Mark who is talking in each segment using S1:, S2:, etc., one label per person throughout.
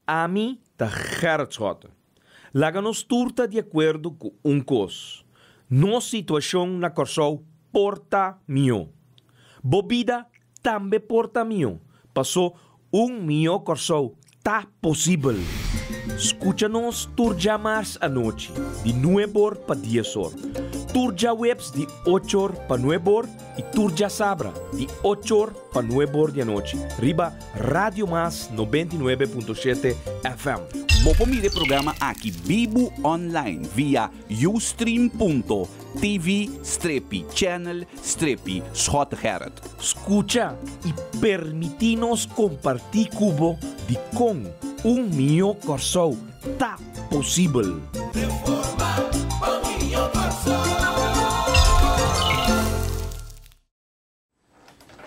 S1: Ami ta Gerrit Schotte. Laga nos tur ta di akuerdo ku un kos, nos situashon na Kòrsou por ta mihó. Bo bida tambe por ta mihó, pasó un mihó Kòrsou ta posibel. Skucha nos tur djamars anochi di nueb'or pa dies'or, tur djaweps di och'or pa nueb'or i tur djasabra di och'or pa nueb'or di anochi riba Radio Mas 99.7 FM.
S2: Bo por mira e programa aki bibu online via ustream.tv strepi channel strepi Schottegerrit.
S1: Skucha i permití nos kompartí ku bo dikon un mihó Kòrsou ta posibel.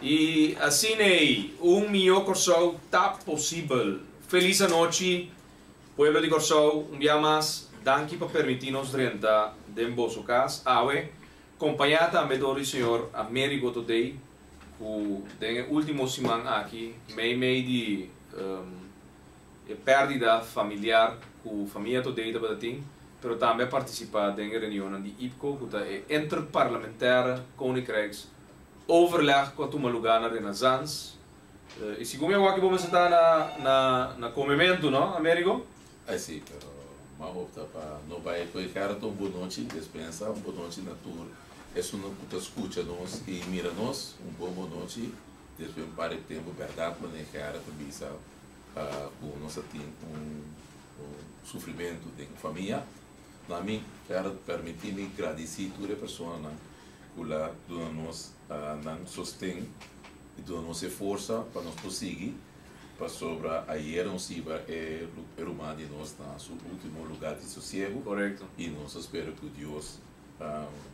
S3: I asina ei, un mihó Kòrsou ta posibel. Felis anochi, pueblo di Kòrsou, un bia mas, danki pa permití nos drenta den boso kas awe, kompañá tambe dor di señor Amerigo Todey, ku den e último siman aki, mei mei di e pèrdida familiar ku famia Todey tabata tin, pero tambe a partisipá den e reunionnan di IPKO, ku ta e Interparlementaire Koninkrijks Overleg ku a tuma lugá na Renaissance. I segun mi a wak bo mester ta na na na komementu, no, Amerigo?
S4: Ai si, pero m'a opta pa no bai ku e kara ta un bonochi, despensa, un bonochi na tur esunnan ku ta skucha nos i mira nos, un bon bonochi. Despues un par di tempu bèrdat manera e kara ta bisa ku nos a tin un sufrimentu den famia. Na mi kara permití mi gradisí tur e personanan ku la duna nos nan sosten i duna nos e forsa pa nos por sigui, pasobra ayer nos hiba e ruman di nos na su ultimo lugar di sosiego i nos a spera ku Dios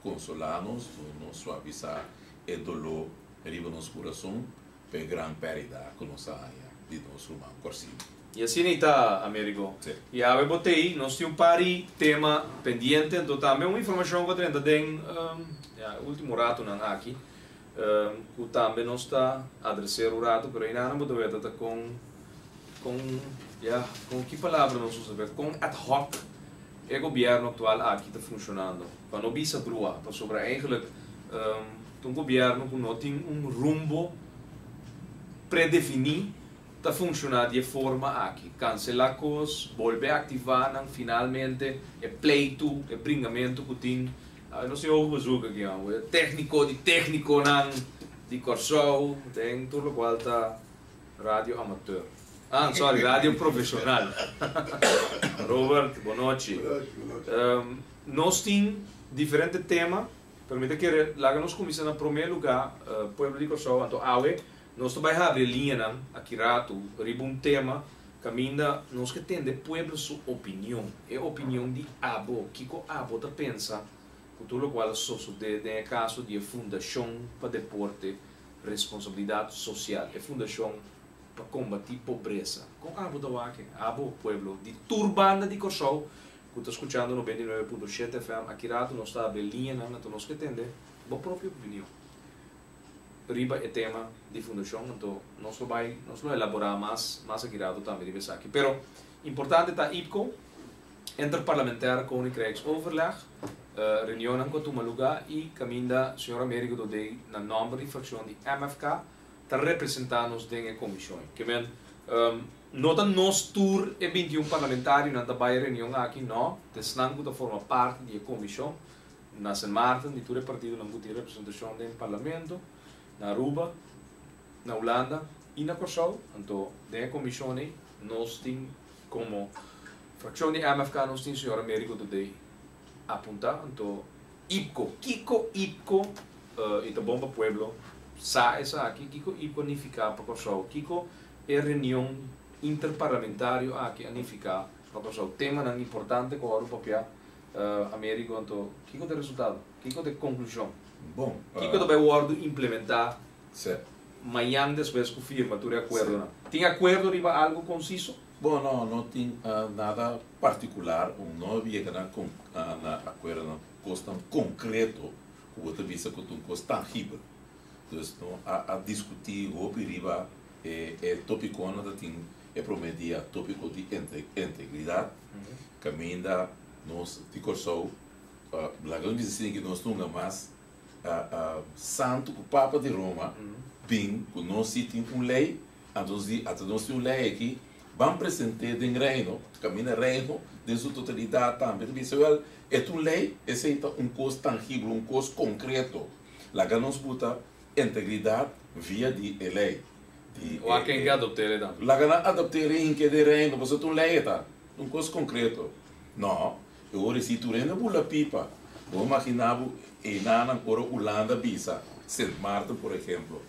S4: konsolá nos, duna nos suavisá e doló riba nos kurason pa e gran pèrdida ku nos a haña di nos ruman Corsino.
S3: I asina i ta, Amerigo.
S4: Sí.
S3: I awe bo t'ei, nos tin un par di tema pendiente, anto tambe un informashon ku a drenta den, ya, e ultimo ratonan aki, ku tambe nos ta adreser un rato, pero einanan bo ta weta ta kon, kon, ya, kon ki palabra nos usa p'e, kon ad hoc e gobièrnu aktual aki ta funshonando. Pa no bisa brua, pasobra eigenlijk ta un gobièrnu ku no tin un rumbo predefiní, ta funshoná di e forma aki, kanselá kos, bolbe aktivá nan finalmente, e pleitu, e bringamentu ku tin, awe nos tin hopi bezoek aki awe, e tékniko di téknikonan di Kòrsou, den tur lokual ta radio amateur, ah sorry, radio profeshonal. Robert, bonochi. Nos tin diferente tema, pero mi ta kere laga nos kuminsá na promé lugá, pueblo di Kòrsou, anto awe Nos ta bai habri e liñanan aki ratu riba un tema kaminda nos ke tende pueblo su opinion, e opinion di abo, kiko abo ta pensa ku tur lokual a sosodé den e kaso di e Fundashon pa Deporte Responsabilidat Sosial, e fundashon pa kombatí pobresa. Kon abo ta wak e? Abo, pueblo di tur banda di Kòrsou ku ta skuchando 99.7 FM, aki ratu nos ta habri e liñanan anto nos ke tende bo propio opinion. riba e tema di fundashon, anto nos lo bai, nos lo elaborá mas, mas aki rato tambe riba esaki. Pero importante ta IPCO, Interparlementair Koninkrijksoverleg, reunionnan ku a tuma lugá i kaminda señor Amerigo Dodey na nòmber di frakshon di MFK ta representá nos den e komishon. Ke men, no ta nos tur e 21 parlamentarionan ta bai e reunion aki, no, ta esnan ku ta forma parti di e komishon. Na Sint Maarten di tur e partidonan ku tin representashon den parlamento, na Aruba, na Hulanda i na Kòrsou. Anto den e komishon ei nos tin komo frakshon di MFK nos tin señor Americo Dodey apuntá. Anto IPKO, kiko IPKO i ta bon pa pueblo sa esaki, kiko IPKO a nifiká pa Kòrsou, kiko e reunion interparlamentario aki a nifiká pa Kòrsou, temanan importante ku a wòrdu papiá. Americo anto kiko ta e resultado? Kiko ta e konklushon?
S4: Bon.
S3: Kiko ta bai wòrdu implementá
S4: Sí.
S3: mañan despues ku firma tur e akuerdonan? Tin akuerdo riba algu konsiso?
S4: Bon, no, no tin nada partikular. Un no yega na na akuerdonan kosnan konkreto ku bo ta bisa ku ta un kos tangibel. Dus no a a diskutí hopi riba e e topikonan ta tin. E promé dia tópiko di integridat, kaminda nos di Kòrsou laga nos bisa asina ku nos nunka mas santu ku Papa di Roma bin ku nos si tin un lei, anto nos di ata nos tin un lei aki ban present'é den Reino, kaminda Reino den su totalidat tambe ta bisa wèl e ta un lei, esei ta un kos tangibel, un kos konkreto, laga nos buta integridat via di e lei. Di
S3: Wak ken ke adopt'é tambe.
S4: Laga nan adopt'é i hink'é den Reino, pasobra ta un lei e ta, un kos konkreto. No, e ora si tur hende bula pipa. Bo imagina bo enanan ora Hulanda bisa, Sint Maarten por ehemplo,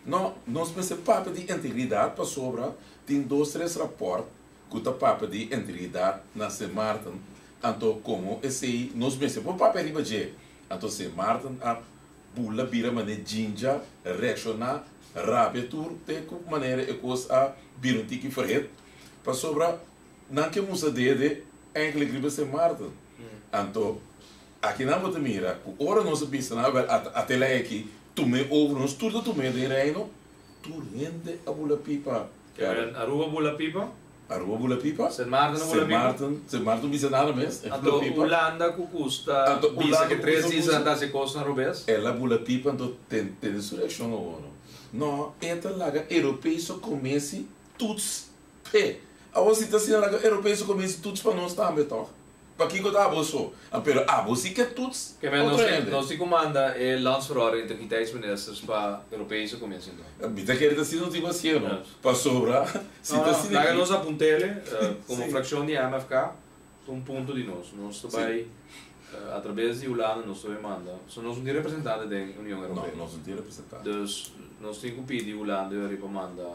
S4: No, nos mester papia di integridat pasobra tin dos tres raport ku ta papia di integridat na Sint Maarten, anto komo esei nos mester por papia riba dje. Anto Sint Maarten a bula bira manera djinja, reakshoná, rabia tur te ku manera e kos a bira un tiki verhit pasobra nan ke mustra dede eigenlijk riba Sint Maarten. Anto akinan bo ta mira ku ora nos a bisa nan awel ata ata e lei aki tum'é over, nos tur ta tum'é den Reino, tur hende a bula pipa.
S3: Kevin, Aruba bula pipa?
S4: Aruba bula pipa?
S3: Sint Maarten a bula
S4: pipa? Sint Maarten, Sint Maarten bisa nada mes, e bula
S3: Anto
S4: pipa.
S3: Hulanda ku kusta
S4: Anto
S3: bisa
S4: Hulanda
S3: ke
S4: ku
S3: tres
S4: kusta
S3: dies
S4: busa.
S3: a hasi kosnan robes?
S4: El a bula pipa anto ten tene su reakshon awor no. No, e ta laga Europeso komesi toets p'e. Awor si ta asina laga Europeso komesi toets pa nos tambe tòg? Pakiko ta abo so? Ah, pero abo si ke toets
S3: Ke men
S4: otro
S3: nos tin
S4: hende.
S3: nos tin ku manda e landsverordening integriteitsministers pa Europese Commissie anto.
S4: Mi ta kere ta asina nos tin ku hasié no.
S3: Yes.
S4: Pasobra si
S3: No,
S4: ta
S3: no,
S4: asina
S3: laga
S4: aki.
S3: nos apunt'ele komo
S4: Si.
S3: frakshon di MFK ta un punto di nos. Nos ta
S4: Si.
S3: bai atrabes di Hulanda nos ta bai manda. So nos no tin representante den Union
S4: No,
S3: Europeo.
S4: nos no tin representante.
S3: Dus nos tin ku pidi Hulanda yori pa manda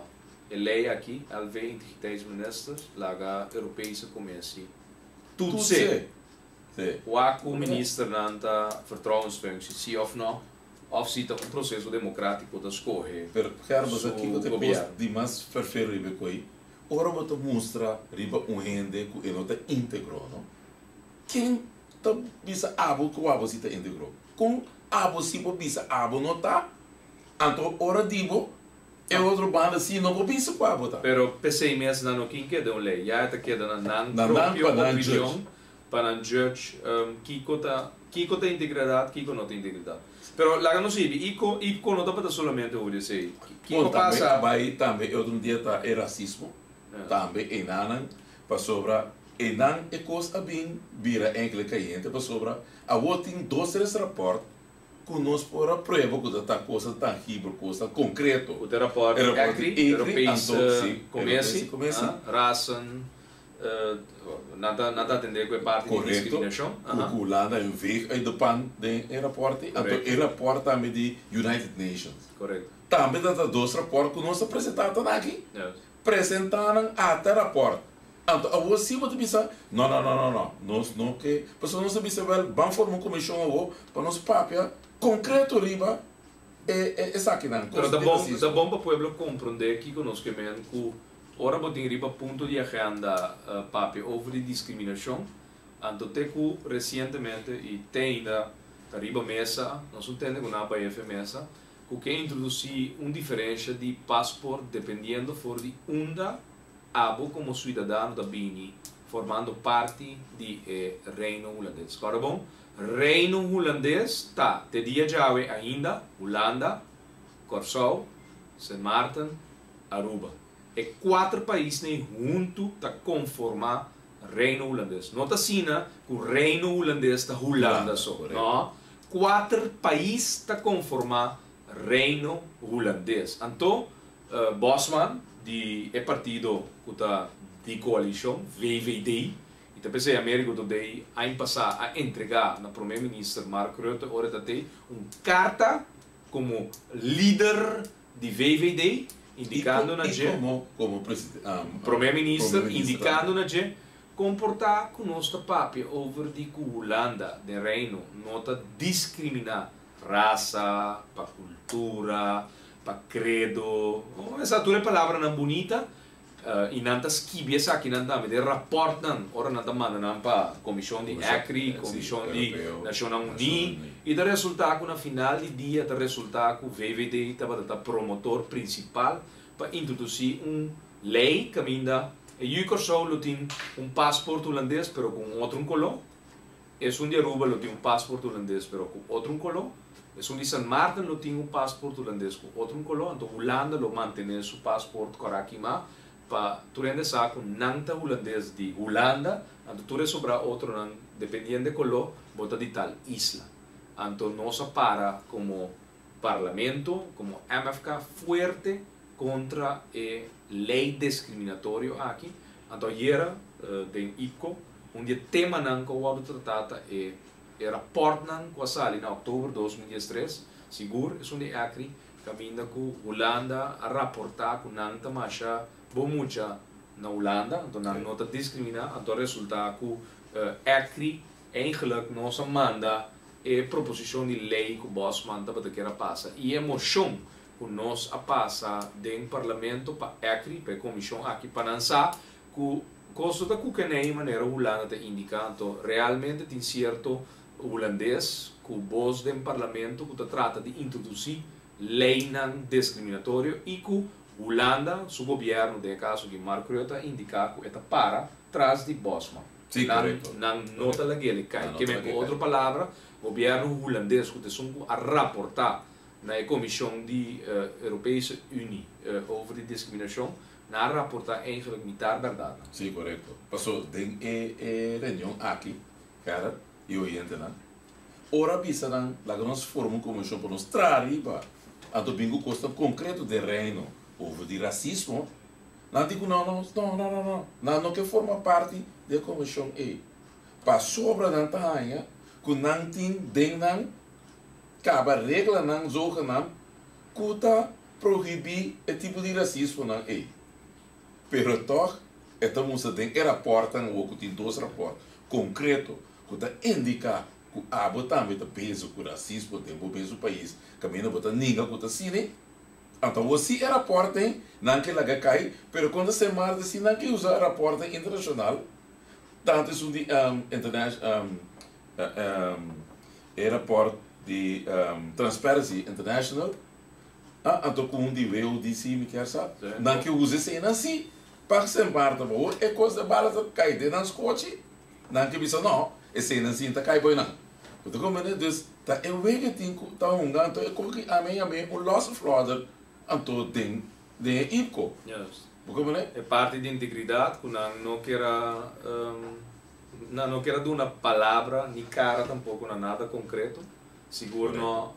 S3: e lei aki, LV integriteitsministers, laga Europese Commissie toetsen. Wak ku ministernan ta vertrouwensfunctie, si of no, of si ta un proseso demokratiko ta skohe
S4: Pero Gerber,
S3: su
S4: sa kiko ta e kos
S3: gobierno.
S4: di mas ferfero riba e koi? Ora bo ta mustra riba un hende ku e no ta íntegro, no? Ken ta bisa abo ku abo si ta íntegro? Kon abo si por bisa abo no ta? Anto ora di bo E otro banda si no por bisa kua bo ta.
S3: Pero p'esei mes nan no kin keda un lei, ya e ta keda na nan
S4: Na nan
S3: propio
S4: pa nan
S3: opinion,
S4: judge.
S3: pa nan judge kiko ta kiko ta integridat, kiko no ta integridat. Pero laga nos sibi, iko iko no tabata solamente over di esei. Kiko
S4: Bon, tambe
S3: pasa?
S4: a bai tambe e otro dia ta e rasismo, tambe enanan, pasobra enan e kos a bin bira enkele kayente pasobra awor tin dos tres raport Ku nos por a prueba ku ta ta cosa tangibel, cosa konkreto.
S3: Ku ta rapòrt
S4: E rapòrt
S3: ECRI,
S4: di ECRI,
S3: Europese
S4: anto si,
S3: Commissie,
S4: Europese Commissie.
S3: Rassen, nan ta nan ta atendé ku e parti di
S4: Korekto,
S3: diskriminashon.
S4: ku ku Hulanda een veeg uit de pan den e rapòrt ei. Anto e rapòrt tambe di United Nations.
S3: Korekto.
S4: Tambe ta ta dos rapòrt ku nos a presentá tan aki.
S3: Yes.
S4: Presentá nan ata rapòrt. Anto awor si bo ta bisa, no, no, no, no, no, nos no ke, pasobra nos ta bisa wèl, ban forma un komishon awor pa nos papia konkreto riba e e esakinan,
S3: Pero
S4: kos
S3: ta
S4: di
S3: bon,
S4: rasismo.
S3: ta bon pa pueblo komprondé kiko nos ke men ku ora bo tin riba punto di agenda papia over di diskriminashon, anto te ku resientemente i te ainda ta riba mesa, nos no tende ku nan a bai efe mesa, ku ke introdusí un diferensha di pasport dependiendo for di unda Abo komo suidadano ta bini formando parti di e Reino Hulandes. Kòrda bon, Reino Hulandes ta te dia djawe ainda Hulanda, Kòrsou, Sint Maarten, Aruba. E kuater paisnan huntu ta konformá Reino Hulandes. No ta asina ku Reino Hulandes ta Hulanda so. No, kuater pais ta konformá Reino Hulandes. Anto Bosman di e partido ku ta di koalishon, VVD, i ta p'esei Americo Today aña pasá a entregá na Prome Minister Mark Rutte ora e ta tei un karta komo lider di VVD indikando na dje Prome Minister indikando na dje komportá ku nos ta papia over di ku Hulanda den Reino no ta diskriminá rasa, pa kultura, pa kredo, esa tur e palabranan bunita i nan ta skibi esakinan tambe den rapòrtnan ora nan ta manda nan pa Komishon di ECRI, Komishon di Nashonnan Uní i ta resultá ku na final di dia ta resultá ku VVD tabata ta promotor prinsipal pa introdusí un. lei kaminda e yu Kòrsou lo tin un pasport hulandes pero ku un otro un koló, esun di Aruba lo tin un pasport hulandes pero ku otro un koló, esun di San Martin lo tin un pasport hulandes ku otro un koló, anto Hulanda lo mantené su pasport kòrá kimá pa tur hende sa ku nan ta hulandes di Hulanda, anto tur e sobrá otronan dependiendo e koló bo ta di tal isla. Anto nos a para komo Parlamento komo MFK fuerte kontra e lei deskriminatorio aki. Anto ayera den IPCO un di e temanan ku a wòrdu tratá ta e e rapòrtnan ku a sali na òktober 2013, sigur esun di ECRI, kaminda ku Hulanda a raportá ku nan ta masha bon mucha na Hulanda, anto nan no ta diskriminá, anto a resultá ku ECRI Eigenlijk nos a manda e proposicion di ley cu Bosman tabata kier a pasa y e mocion cu nos a pasa den Parlamento pa ECRI, pa e comision aki, pa nan sa cu cos no ta cukeney manera Hulanda ta indica. Anto realmente tin cierto Hulandes cu bos den Parlamento cu ta trata di introduci leynan discriminatorio y cu Hulanda su gobierno, den e caso aki Mark Rutte, a indica cu e ta para tras di Bosman.
S4: Sí,
S3: Nan,
S4: korekto.
S3: nan no ta lag'el kai.
S4: Nan no
S3: Ke
S4: ta
S3: men ku
S4: lag'é kai.
S3: otro palabra, gobièrnu hulandes ku ta esun ku a raportá na e komishon di Europese Unie over di diskriminashon, nan a raportá eigenlijk mitar bèrdatnan.
S4: Sí, korekto. Paso den e e reunion aki, Gerrit i oyentenan, ora bisa nan laga nos forma un komishon pa nos traha riba anto bin ku kosnan konkreto den Reino over di rasismo, Nan di ku no, no, no, no, no, no, nan no ke forma parti di e komishon ei. Pasobra nan ta haña ku nan tin den nan kaba reglanan zogenaamd ku ta prohibí e tipo di rasismonan ei. Pero tòg e ta mustra den e rapòrtnan awor ku tin dos rapòrt konkreto ku ta indiká ku abo tambe ta bezig ku rasismo den bo mesun pais kaminda bo ta ninga ku ta asina. Anto awor si e raporten nan ke laga kai, pero kon ta ser martes si nan ke usa raporten internashonal, tantu esun di e raport di Transparency International, anto ku un di WODC mi kier sa, nan ke usa eseinan si pa Sint Maarten, ma awor e kos de bala ta kai den nan skochi, nan ke bisa no, eseinan si ta kai boinan. Bo ta comprende? Dus ta e wega tin cu ta hunga anto e coge ame yame un losse flodder anto den den e ipco.
S3: Juist.
S4: Bo comprende?
S3: E parti di integridad cu nan no kier a nan no kier a duna palabra ni cara tampoco na nada concreto, sigur no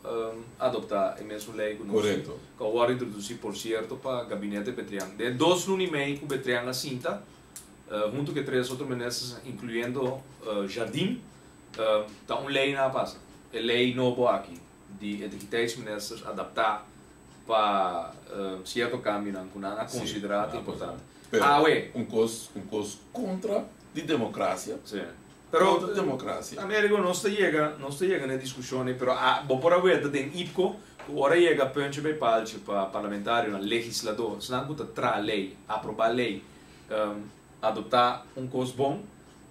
S3: adopta e mesun ley cu nos
S4: Correcto.
S3: cu a worde introduci por cierto pa gabinete Betrian. Den e dos luna y mei cu Betrian a sinta hunto cu e tres otro ministers incluyendo Jardim, Ta un ley nan a pasa. E ley nobo aki di e digniteitsministers adapta pa cierto cambionan cu nan a considera ta importante.
S4: Pero
S3: Awe.
S4: un cos, un cos contra di democracia.
S3: Si. Pero
S4: Contra democracia.
S3: Amerigo nos ta yega, nos ta yega na e discusion ey, pero a bo por a weta den IPCO cu ora yega puntje bij paaltje pa parlamentarionan, legislador, esnan cu ta traha ley, aproba ley, adopta un cos bon,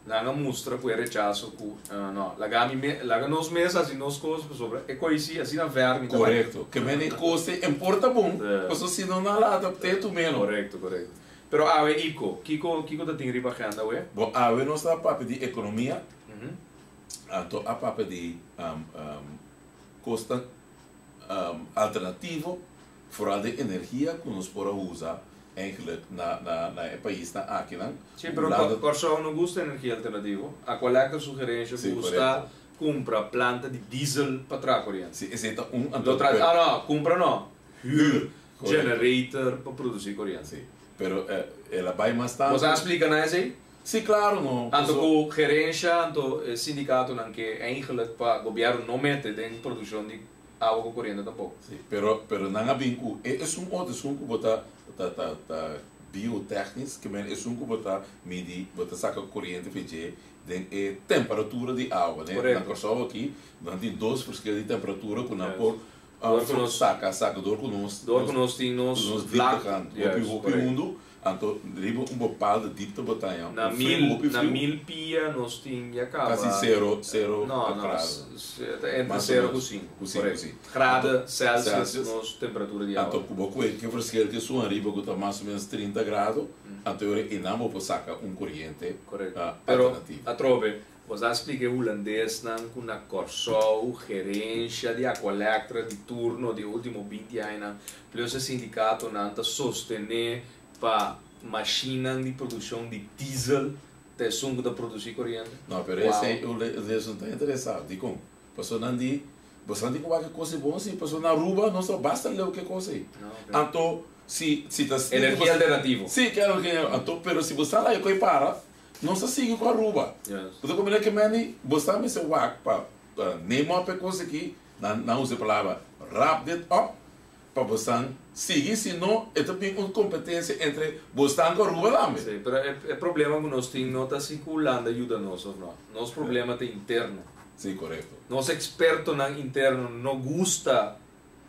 S3: Nan a mustra ku e rechaso ku, No, laga mi me, laga nos mes hasi nos kos pasobra e koi si asina ver mi ta bai.
S4: Korekto. Ke men e kos te importa bon, pasobra si no nan la adapt'é tu meno.
S3: Korekto, korekto. Pero awe Iko, kiko, kiko ta tin riba agenda awe?
S4: Bon, awe nos ta papia di ekonomia, anto a papia di kosnan alternativo, foral di energia ku nos por a usa Eigenlijk na na na e paisnan akinan.
S3: Sí, pero
S4: Hulanda.
S3: Kòrsou no gusta energia alternativo. Aqualectra sugerencia
S4: Sí,
S3: gusta
S4: korekto.
S3: kumpra planta di diesel pa traha koriente.
S4: Sí, esei ta un
S3: Lo
S4: anto
S3: tra
S4: pero
S3: ah no, kumpra no, huur
S4: Korekto.
S3: generator pa produsi koriente.
S4: Sí, pero el a bai mas
S3: Bo
S4: tantu.
S3: sa splika nan esei?
S4: Sí, klaro no.
S3: Anto
S4: Paso.
S3: ku gerencia, anto e sindikatonan ke eigenlijk pa gobièrnu no mete den produkshon di Awa ku koriente tampoko.
S4: Sí, pero pero nan a bin ku e esun otro, esun ku bo ta ta ta ta biotechnisch, ke men esun ku bo ta midi, bo ta saka koriente for dje den e temperatura di awa, ne? Na
S3: Korekto.
S4: Kòrsou aki nan tin dos verschil di temperatura ku nan
S3: Juist.
S4: por
S3: Dor ku nos
S4: saka saka dor ku nos
S3: Dor ku nos tin nos
S4: nos
S3: vlak.
S4: dieptegang hopi
S3: Juist,
S4: hopi
S3: korekto.
S4: hundu. Anto riba un bepaalde diepte bo ta haña
S3: Na
S4: un friu,
S3: mil,
S4: hopi
S3: na
S4: friu.
S3: mil pia nos tin ya
S4: Casi
S3: caba.
S4: cero, cero
S3: No, no,
S4: grado.
S3: ta entre
S4: Mas o
S3: 0 ku
S4: menos.
S3: 5.
S4: Ku 5,
S3: Correcto.
S4: si.
S3: Graden
S4: Anto,
S3: Celsius
S4: Celsius.
S3: nos temperatura di
S4: Anto
S3: awa.
S4: ku bo kue ke verschil ke esun ariba ku ta mas o menos 30 grado, anto e ora einan bo por saka un koriente
S3: Correcto. Pero
S4: alternativo.
S3: atrobe, bo sa splika e hulandesnan ku na Kòrsou gerensha di Aqualectra di turno di ultimo 20 añanan plus e sindikatonan ta sostené pa mashinnan di produkshon di diesel ta esun ku ta produsí koriente?
S4: No, pero
S3: Wow.
S4: esei hulandes no ta interesá. Dikon? Pasobra nan di, boso nan di ku wak e kos ei bon si, pasobra na Aruba nos ta basta leu ku e kos ei.
S3: Ah, ok.
S4: Anto si si ta
S3: Energia alternativo.
S4: Si, ke energia anto pero si bo sa laga e kos ei para, Nos ta sigui ku Aruba.
S3: Yes.
S4: Bo ta komprende ke meni bo sa mester wak pa name up e kos aki, nan nan usa e palabra wrap dit up pa bosan sigui, si no e ta bin un kompetensia entre bosnan ku Aruba tambe.
S3: Sí, pero e e problema ku nos tin no ta si ku Hulanda yuda nos of no. Nos problema ta interno.
S4: Sí, korekto.
S3: Nos ekspertonan interno no gusta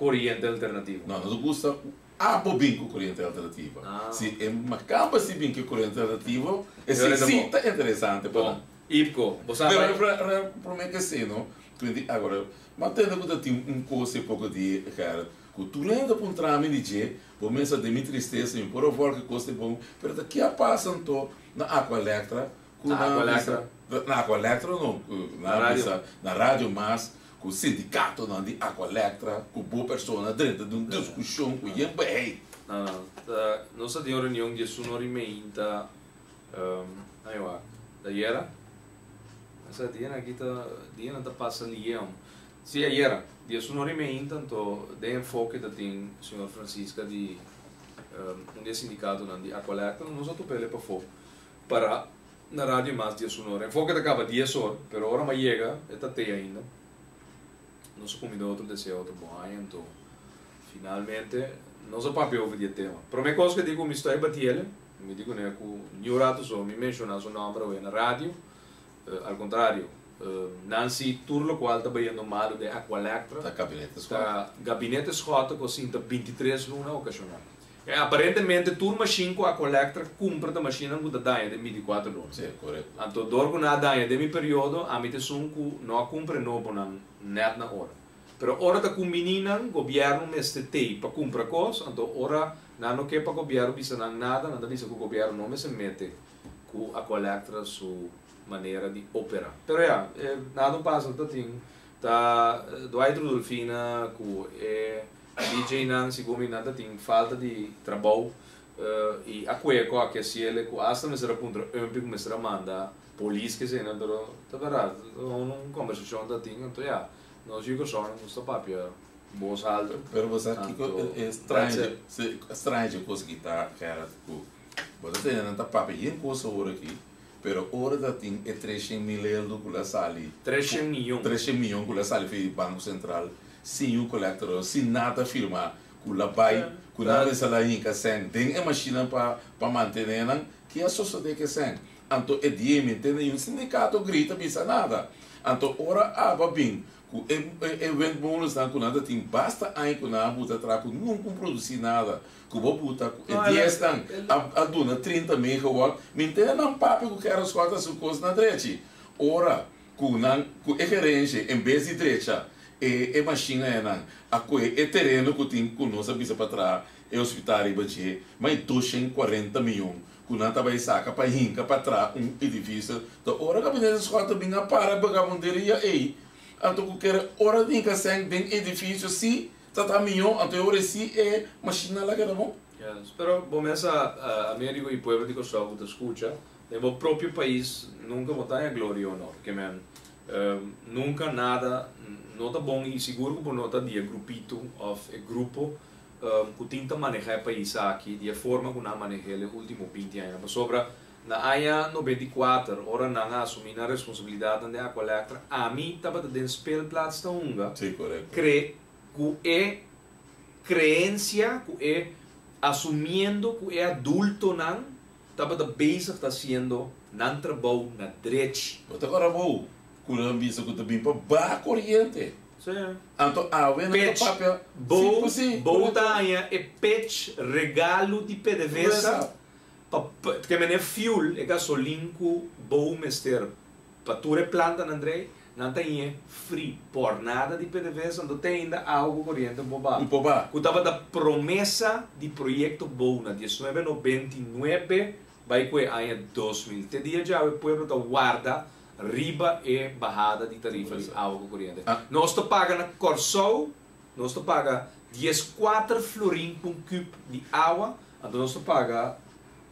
S3: koriente alternativo.
S4: No, nos gusta ku abo bin ku koriente alternativa.
S3: Ah.
S4: Si e makamba si bin ku e koriente alternativo,
S3: E ora
S4: esei
S3: ta
S4: si
S3: bon.
S4: ta interesante pa
S3: Bon,
S4: nan.
S3: Ipko, bo sa
S4: Pero
S3: bai.
S4: re prome ke esei no, kuindi agora, m'a tende ku ta tin un kos e poko di Gerrit, ku tur hende ta puntra mi di dje, bo mester den mi tristesa, mi por a wòrdu ku e kos ta bon, pero ta ke a pasa anto na Aqualectra ku
S3: Na
S4: nan a bisa,
S3: Aqualectra.
S4: na Aqualectra no, ku
S3: Na
S4: nan a
S3: radio.
S4: bisa na radio mas, Ku sindikatonan di Aqualectra ku bo persona drenta den un diskushon ku yen behei.
S3: No, no. Ta, nos a tin un reunion diesun ora i meinta, ai wak, ta ayera? Esa dianan aki ta, dianan ta pasa lié om. Si, ayera, diesun ora i meinta, anto den enfoke ta tin señor Francisca di un di e sindikatonan di Aqualectra, nos a topa el'e pafó para Na radio mas 11 ora. Enfoke ta kaba dies or, pero ora m'a yega e ta tei ainda. Nos a kuminda otro desea otro bon aña, anto finalmente nos a papia over di e tema. Prome kos ku e di ku mi stoi batiele, mi di kuné ku niun rato so mi menshoná su nòmber awe na radio, al kontrario, nan si tur lokual ta bayendo malu den Aqualectra,
S4: Ta gabinete Schotte.
S3: ta gabinete Schotte ku a sinta 23 luna okashoná. E aparentemente tur mashin ku Aqualectra kumpra ta mashinnan ku ta daña den 24 luna.
S4: Sí, korekto.
S3: Anto dor ku nan a daña den mi periodo, ami ta esun ku no a kumpra e nobonan nèt na ora. Pero ora ta kumbiní nan, gobièrnu mester tei pa kumpra kos, anto ora nan no ke pa gobièrnu bisa nan nada, nan ta bisa ku gobièrnu no mester mete ku Aqualectra su manera di operá. Pero ya, e nada un pasa ta tin ta Dwight Rudolfina ku e. DJ nan segun mi nan ta tin falta di trabou y a cue cu a kesiele cu hasta mester a puntra Umpie cu mester a manda polis kesena pero ta berdad un conversacion ta tin anto ya nos yu Corsou nan gusta papia bos alto
S4: Pero bo sa kiko
S3: anto
S4: e
S3: that's
S4: strange
S3: it.
S4: si strange cos ki ta Gerrit cu bo ta tene nan ta papia yen cos awor aki pero ora ta tin e treshen mil eldo cu la sali
S3: Treshen miyon.
S4: treshen miyon cu la sali fi Banco Central Sin un colector, sin nada firma cu la bay, cu nan mester la hinca cen den e mashinnan pa pa mantene nan, ki a sosode cu e cen? Anto e dia mi tende un sindicato grita bisa nada. Anto ora aba bin cu e e windmolensnan cu nan ta tin basta aña cu nan a buta tra cu nunca un produci nada, cu bo buta cu e diesnan a a duna 30 megawatt, mi tende nan papia cu Gerrit Schotte su cos na drechi. Ora cu nan cu e gerencia en bes di drecha e e mashin ayanan a coge e tereno cu tin cu nos a bisa pa traha e hospital riba dje, ma e 240 miyon cu nan ta bay saca pa hinca pa traha un edificio, ta ora Gabinete Schotte bin a para bagamunderia ey, anto cu kere ora di hinca sèn den edificio si ta traha miyon, anto e ora ey si e mashinnan la keda bon.
S3: Yes, pero bo mes a Americo y pueblo di Corsou cu ta scucha, den bo propio pais nunca bo ta haña gloria y honor, ke men Nunca nada no ta bon y sigur cu bo no ta di e grupito of e grupo cu tin ta maneha e pais aki di e forma cu nan a manehel e ultimo 20 añanan. Pasobra na aña 94 ora nan a asumi nan responsabilidadnan den Aqualectra ami tabata den speelplaats ta hunga
S4: Sí, correcto.
S3: cre cu e creencia cu e asumiendo cu e adultonan Tabata bezig ta haciendo nan trabou na drech.
S4: Bo ta ora bo cu nan bisa cu ta bin pa baha coriente.
S3: Sí.
S4: Anto awe nan ta
S3: Pech.
S4: papia.
S3: Bo
S4: Sí, cu sí,
S3: bo
S4: correcto.
S3: ta haña e pech regalo di PDVSA.
S4: PDVSA.
S3: Pa ke men e fuel, e gasolin ku bo mester pa tur e plantanan drei, nan ta hañ'é free, por nada di PDVSA, anto te ainda awa ku koriente bo ba.
S4: Bo ba.
S3: Ku tabata promesa di proyekto bou na 1999 bai ku e aña 2000. Te dia djawe pueblo ta warda riba e bahada di tarifa di awa ku koriente. Nos ta paga na Kòrsou, nos ta paga 14 florin pa un kùp di awa, anto nos ta paga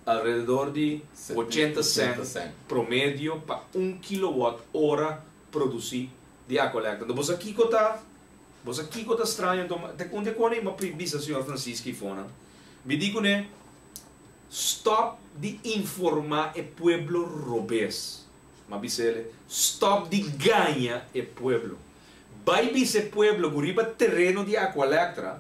S3: alrededor di 80 cent promedio pa un kilowatt ora produci di Aqualectra. Anto bo sa kico ta, bo sa kico ta straño anto, te un di cona mi a bisa señor Francisco Ifona, mi di cune, stop di informa e pueblo robes. Mi a bisele, stop di gaña e pueblo. Bay bisa e pueblo cu riba tereno di Aqualectra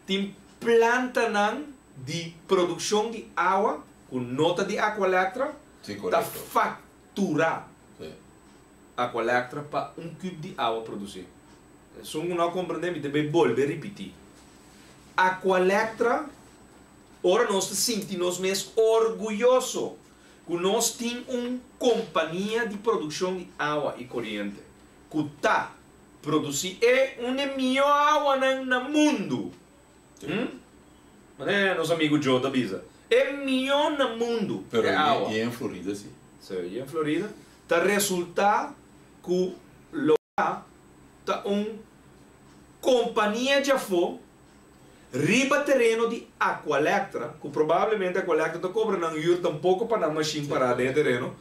S3: tin plantanan di produkshon di awa ku no ta di Aqualectra ta fakturá Aqualectra pa un kub di awa produsí. Esun ku no a komprendé mi ta bai bolbe ripití. Aqualectra, ora nos ta sinti nos mes orguyoso ku nos tin un kompania di produkshon di awa i koriente ku ta produsí e un di e mihó awanan na mundu. Hm? Manera nos amigu Joe ta bisa, e mihó na mundu
S4: Pero
S3: e awa.
S4: i en Florida si.
S3: Sí, i en Florida. Ta resultá ku lo ta un kompania djafó riba tereno di Aqualectra, ku probablemente Aqualectra ta kobra nan hür tampoko pa nan mashin pará den e tereno,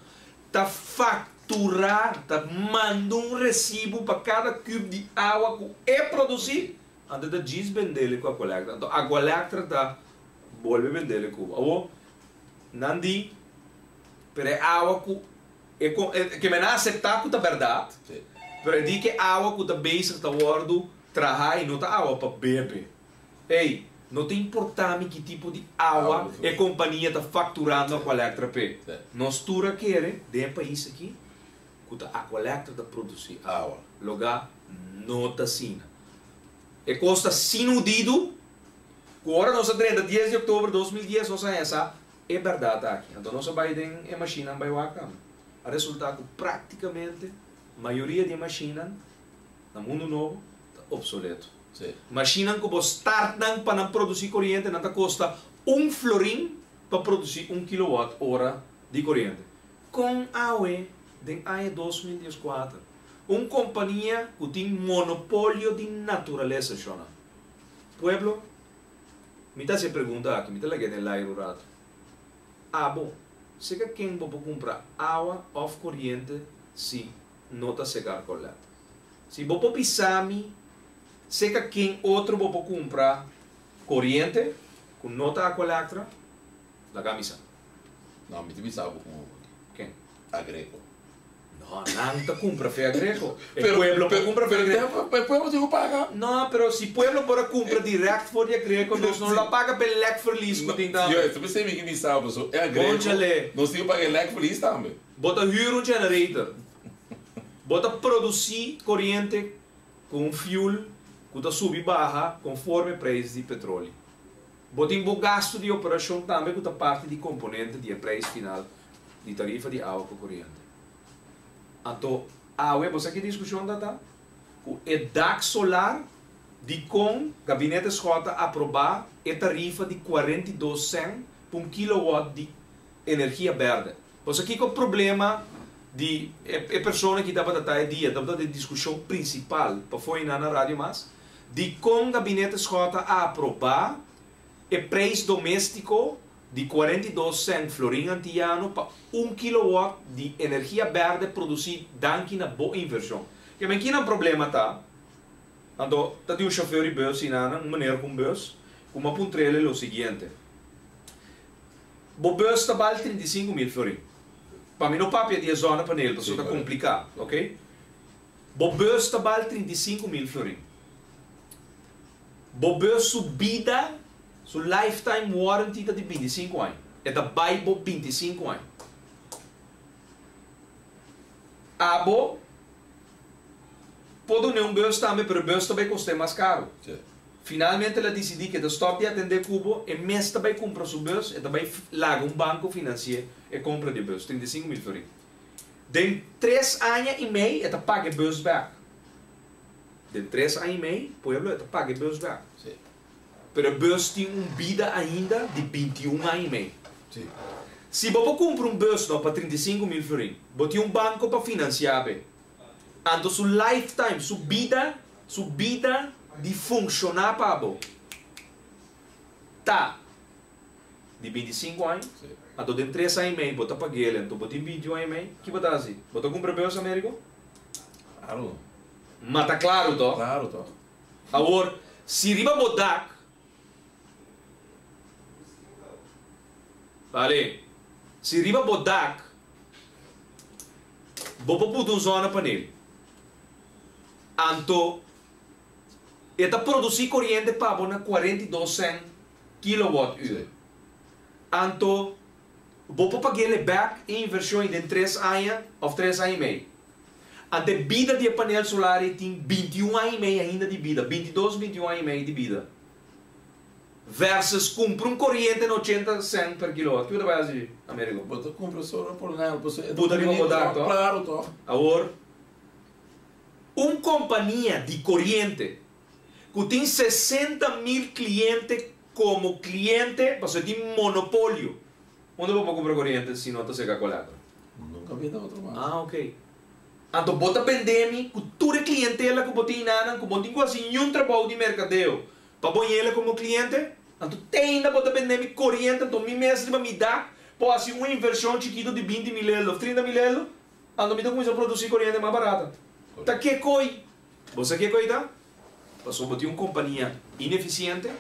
S3: ta fakturá, ta manda un resibu pa kada kub di awa ku e produsí. Anto ta djis bendele ku Aqualectra. Anto Aqualectra ta bolbe bendele ku awor nan di pero e awa ku e ke men a asepta ku ta bèrdat pero e di ke awa ku ta bezig ta wòrdu traha i no ta awa pa bebe. Ey, no ta importa mi ki tipo di awa e kompania ta fakturando Aqualectra p'e. Nos tur a kere den e pais aki ku ta Aqualectra ta produsi awa. Logá no ta asina. E kos ta sinudidu ku ora nos a drenta dies di oktober 2010 nos a haña sa e bèrdat aki. Anto nos a bai den e mashinnan bai wak tambe. A resultá ku práktikamente mayoria di e mashinnan na mundu nobo ta opsoleto. Mashinnan ku bo start nan pa nan produsí koriente nan ta kosta un florin pa produsí un kilowat ora di koriente. Kon awe den aña 2014 Un kompania ku tin monopolio di naturalesa, shona. Pueblo, mi ta hasi e pregunta aki, mi ta lag'é den lair un ratu. Abo, seka ken bo por kumpra awa òf koriente si no ta seka Arcolet? Si bo por bisa mi seka ken otro bo por kumpra koriente ku no ta Aqualectra, laga mi sa.
S4: No, mi ta bisa bo ku
S3: Ken?
S4: Agreco.
S3: No, nan ta cumpra fe Agreco. E pueblo por cumpra fe Agreco.
S4: Pero e pueblo tin cu paga.
S3: No, pero si pueblo por a cumpra direct for di Agreco, nos no lo a paga p'e lekverlies cu tin tambe.
S4: Yo, ta pensei mi ki bisa bo, so e Agreco,
S3: Conchale.
S4: nos tin cu paga e lekverlies tambe.
S3: Bo ta huur un generator. Bo ta produci coriente cu un fuel cu ta subi baha conforme prijs di petroli. Bo tin bo gasto di operacion tambe cu ta parti di componente di e prijs final di tarifa di awa cu coriente. Anto awe bo sa ki discusion ta ta? Cu e dak solar dicon Gabinete Schotte a aproba e tarifa di 42 cent pa un kilowatt di energia berde. Bo sa kico problema di e persona ki tabata ta e dia, tabata e discusion principal pa fo'i nan na Radio Mas? Dicon Gabinete Schotte a aproba e prijs domestico di 42 cent florin antiyano pa un kilowatt di energia berde produci danki na bo inversion? Ke men kinan problema ta? Anto ta tin un chauffeur di bus hinana, un meneer cu un bus, cu m'a puntrele lo siguiente, Bo bus ta bal 35 mil florin. Pa mi no papia di e zonnepaneel pasobra ta complica, ok? Bo bus ta bal 35 mil florin. Bo bus su bida, su lifetime warranty ta di 25 aña. E ta bay bo 25 aña. Abo por duna un bus tambe, pero e bus ta bay costa mas caro. Finalmente el a disidí ku e ta stòp di atendé ku bo, e mes ta bai kumpra su bus, e ta bai laga un banko finansi'é e kompra di e bus, 35 mil florin. Den tres aña i mei e ta paga e bus bèk. Den tres aña i mei, pueblo, e ta paga e bus bèk. Pero e bus tin un bida ainda di 21 aña i mei. Si bo por kumpra un bus no pa 35 mil florin, bo tin un banko pa finansiá be. Anto su lifetime, su bida di funshoná pa bo ta di 25 aña. Anto den 3 aña i mei bo ta pag'é, anto bo tin 21 aña i mei, kiko bo ta hasi? Bo ta kumpra bus, Americo?
S4: Klaro.
S3: Ma ta klaro, toch?
S4: Klaro, toch?
S3: Awor, si riba bo dak, vale, si riba bo dak, bo por pone un zonnepaneel. Anto, e ta produsí koriente pa bo na 42 cent kilowatt uur. Anto, bo por pag'é bèk e invershon den 3 aña òf 3 aña i mei. Anto bida di panel solar tin 21 aña i mei ainda di bida, 22, 21 aña i mei di bida. Versus kumpra un koriente na 80 cent per kilowatt. Kiko bo ta bai hasi, Americo?
S4: Bo ta kumpra solar panel, bo
S3: Buta riba bo dak, toch?
S4: Klaro, toch?
S3: Awor, un kompania di koriente ku tin 60 mil kliente komo kliente, bo tin monopolio. Unda bo por kumpra koriente si no ta serka Aqualectra?
S4: Nunka mi otro mas.
S3: Ah, ok. Anto bo ta bende mi ku tur e klientela ku bo tin nan, ku bo tin kasi ningun trabou di merkadeo. Pa pone komo kliente, anto ainda bo ta bende mi koriente, anto mi mes riba mi dak, por hasi un invershon chikitu di 20 mil euro, 30 mil euro, anto mi ta kuminsá produsí koriente mas barata. Ta ki kos? Bo sa ki kos ta? Pasobra bo tin un kompania inefisiente,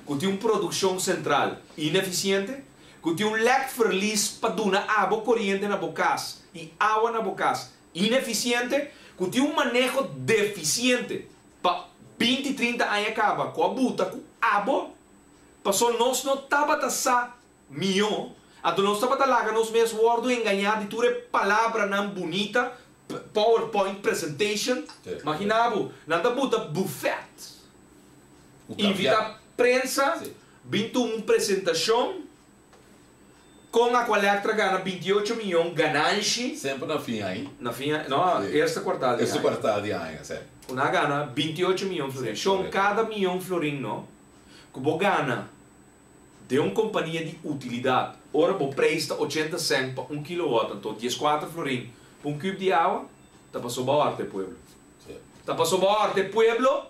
S3: ku tin un produkshon sentral inefisiente, ku tin un lekverlies pa duna abo koriente na bo kas i awa na bo kas inefisiente, ku tin un maneho defisiente pa 20, 30 aña kaba, ku a buta ku abo, pasobra nos no tabata sa mihó, anto nos tabata laga nos mes wòrdu engañá di tur palabranan bunita, PowerPoint presentation, Imaginá bo, nan ta buta buffet, invitá prensa, bin un presentashon, ku Aqualectra gana 28 mion ganashi.
S4: Semper na fin ei.
S3: Na fin, no, eerste kwartaal di
S4: Eerste
S3: aña.
S4: Kwartaal di aña, serto.
S3: Nan a gana 28 mion florin. Shon, kada mion florin, no? Ku bo gana di un kompania di utilidat, ora bo preis ta 80 cent pa 1 kilowatt, anto 14 florin pa un kub di awa, ta pasobra bo hòrta pueblo. Ta pasobra bo hòrta pueblo,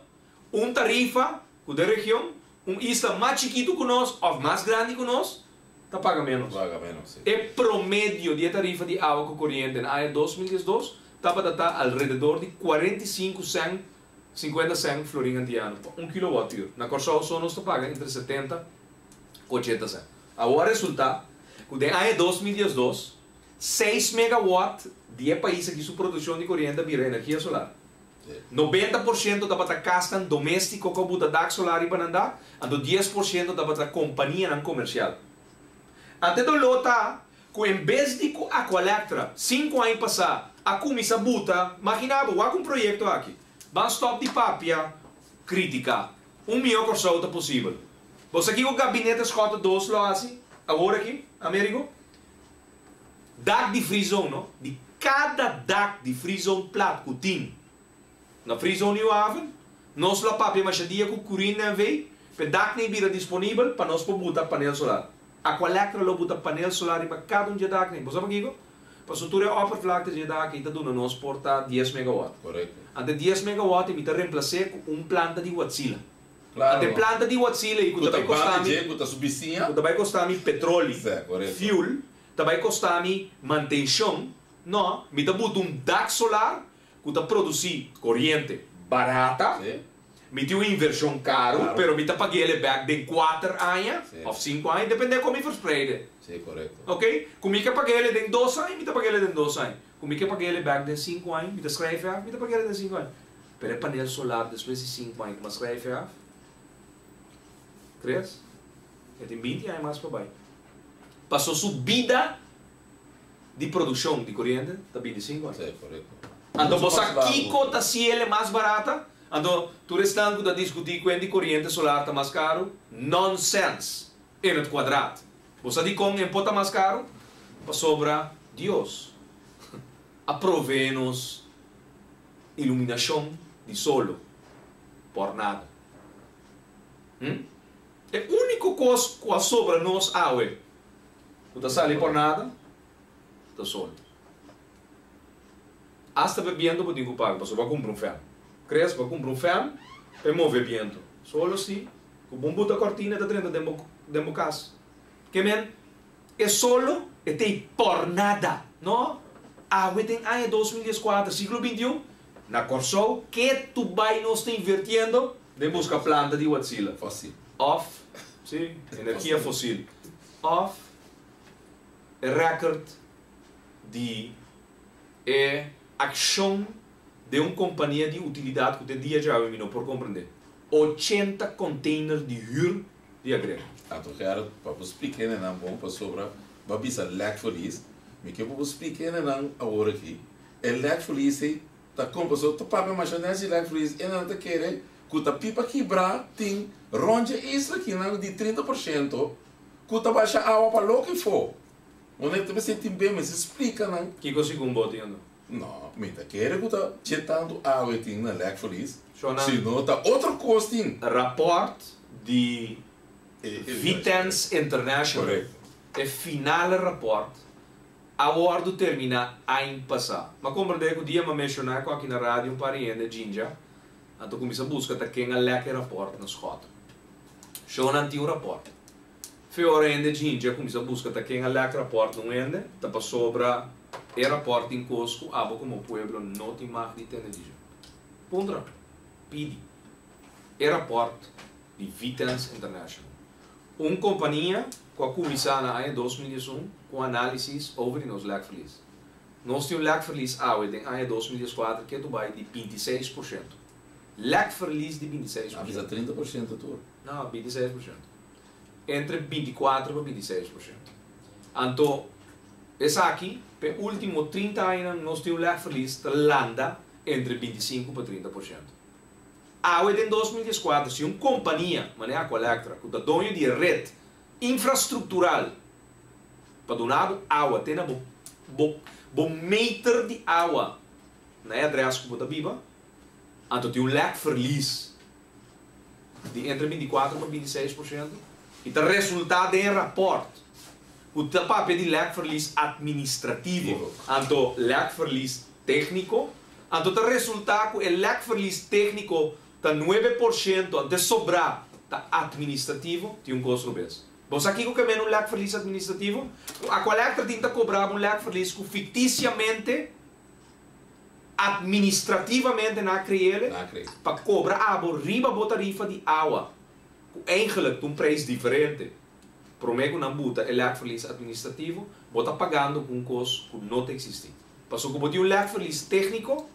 S3: un tarifa ku di region, un isla mas chikitu ku nos, òf mas grandi ku nos, ta paga menos.
S4: Paga menos, si.
S3: E promedio di tarifa di awa ku koriente na aña 2012 tabata alrededor di 45 cent, 50 cent florin antiano pa 1 kilowatt uur. Na Kòrsou so nos ta paga entre 70 i 80 cent. Awor resultá ku den aña 2012, 6 megawatt di e pais aki su produkshon di koriente bira energia solar. 90% tabata kas doméstiko ku buta dak solar riba nan dak, anto 10% tabata kompanianan komersial. Anto doló ta ku en bes di ku Aqualectra, 5 aña pasá, a kuminsá buta, imaginá bo, un proyekto aki. Ban stòp di papia, kritiká. Un mihó Kòrsou ta posibel. Bo aki e gabinete Schotte 2 lo hasi, awor aki, Americo? Dak di free zone, no? Di kada dak di free zone plat ku tin na Free Zone Nieuwe Haven, nos lo papia masha dia ku Curin NV, pa dak nan bira disponibel pa nos por buta panel solar. Aqualectra lo buta panel solar pa kada un di dak nan. Bo sa pakiko? Pasobra tur e oppervlakte di dak ta duna nos por ta 10 megawatt. Anto 10 megawatt mi ta remplas'é ku un planta di Wärtsilä. Anto planta di Wärtsilä i ku
S4: Ku
S3: ta
S4: ta
S3: kosta mi
S4: banda ku ta subsidia.
S3: ku ta bai kosta mi petroli, fuel, ta bai kosta mi mantenshon. No, mi ta buta un dak solar ku ta produsí koriente barata. Mi tin un invershon karu, pero mi ta pag'é bèk den 4 aña òf 5 aña, dependé kon mi verspreid.
S4: Si, korekto.
S3: Ok? Ku mi ke pag'é den 2 aña, mi ta pag'é den 2 aña. Ku mi ke pag'é bèk den 5 aña, mi ta schrijf af, mi ta pag'é den 5 aña. Pero e panel solar despues di 5 aña, ku mi schrijf af, 3, e tin 20 aña mas pa bai. Pasobra su bida di produkshon di koriente, ta 25 aña.
S4: Si, korekto.
S3: Anto
S4: Muchu
S3: bo
S4: mas largu.
S3: kiko ta hasié mas barata? Anto, tur esnan ku ta diskutí ku di koriente solar ta mas karu, nonsense in het kwadraat. Bo sa dikon e por ta mas karu? Pasobra Dios a proveé nos iluminashon di solo por nada. E úniko kos ku a sobra nos awe ku ta sali por nada ta solo. Asta pa bientu bo tin ku paga pasobra bo a kumpra un fèn. Kres bo a kumpra un fèn pa e move bientu. Solo si ku bo buta kòrtina ta drenta den bo den bo kas. Ke men e solo e t'ei por nada. No, awe den aña 2014, siglo 21, na Kòrsou ke tu bai nos ta invertiendo den buska planta di watsila.
S4: Fósil.
S3: Òf, si, energia fosil. Òf e rèkòrt di e akshon den un kompania di utilidat ku te dia djawe mi no por komprendé. 80 container di hür di agrega.
S4: Anto Gerrit, pa bo splika hendenan bon pasobra bo a bisa lekverlies, mi ke pa bo splika hendenan awor aki, e lekverlies ei ta kon pasobra ta papia masha nèchi lekverlies, hendenan ta kere ku ta pipa kibrá tin rònt dje isla kinan di 30% ku ta basha awa pa loke fo. Wanneer ta mester tin be mester splika nan.
S3: Kiko segun bo tin anto?
S4: No, mi ta kere ku ta dje tantu awe tin na lekverlies,
S3: Shona.
S4: sino ta otro kos tin.
S3: Rapòrt di Vitens International,
S4: Korekto.
S3: e finale rapòrt a wòrdu terminá aña pasá. M'a komprendé ku dia m'a menshoná ku aki na radio un par di hende djinja, anto kuminsá buska ta ken a lek e rapòrt na Schotten. Shona tin un rapòrt. Fe ora hende djinja kuminsá buska ta ken a lek rapòrt na un hende, ta pasobra e rapòrt tin kos ku abo komo pueblo no tin mag di tende dje. Puntra, pidi e rapòrt di Vitens International, un kompania ku a kuminsá na aña 2001 ku análisis over di nos lekverlies. Nos tin un lekverlies awe den aña 2014 ketu bai di 26%. Lekverlies di 26
S4: A bisa
S3: porshento.
S4: 30% tur.
S3: No, 26%. Entre 24 pa 26%. Anto, esaki, p'e último 30 añanan nos tin un lekverlies ta landa entre 25 pa 30%. Awe den 2014, si un kompania, manera Aqualectra, ku ta doño di e ret infrastruktural pa duna bo awa te na bo bo bo meter di awa na e adrès ku bo ta biba, anto tin un lekverlies di entre 24 pa 26% i ta resultá den e rapòrt ku ta papia di lekverlies administrativo, anto lekverlies tékniko, anto ta resultá ku e lekverlies tékniko ta 9%, anto e sobrá ta administrativo, tin un kos robes. Bo sa kiko ke men un lekverlies administrativo? Ku Aqualectra tin ta kobra bo un lekverlies ku fiktisiamente, administrativamente nan a kreele
S4: Nan a kree.
S3: pa kobra abo riba bo tarifa di awa, ku eigenlijk ta un prijs diferente. Promé ku nan buta e lekverlies administrativo, bo ta pagando ku un kos ku no ta eksistí. Pasobra ku bo tin un lekverlies tékniko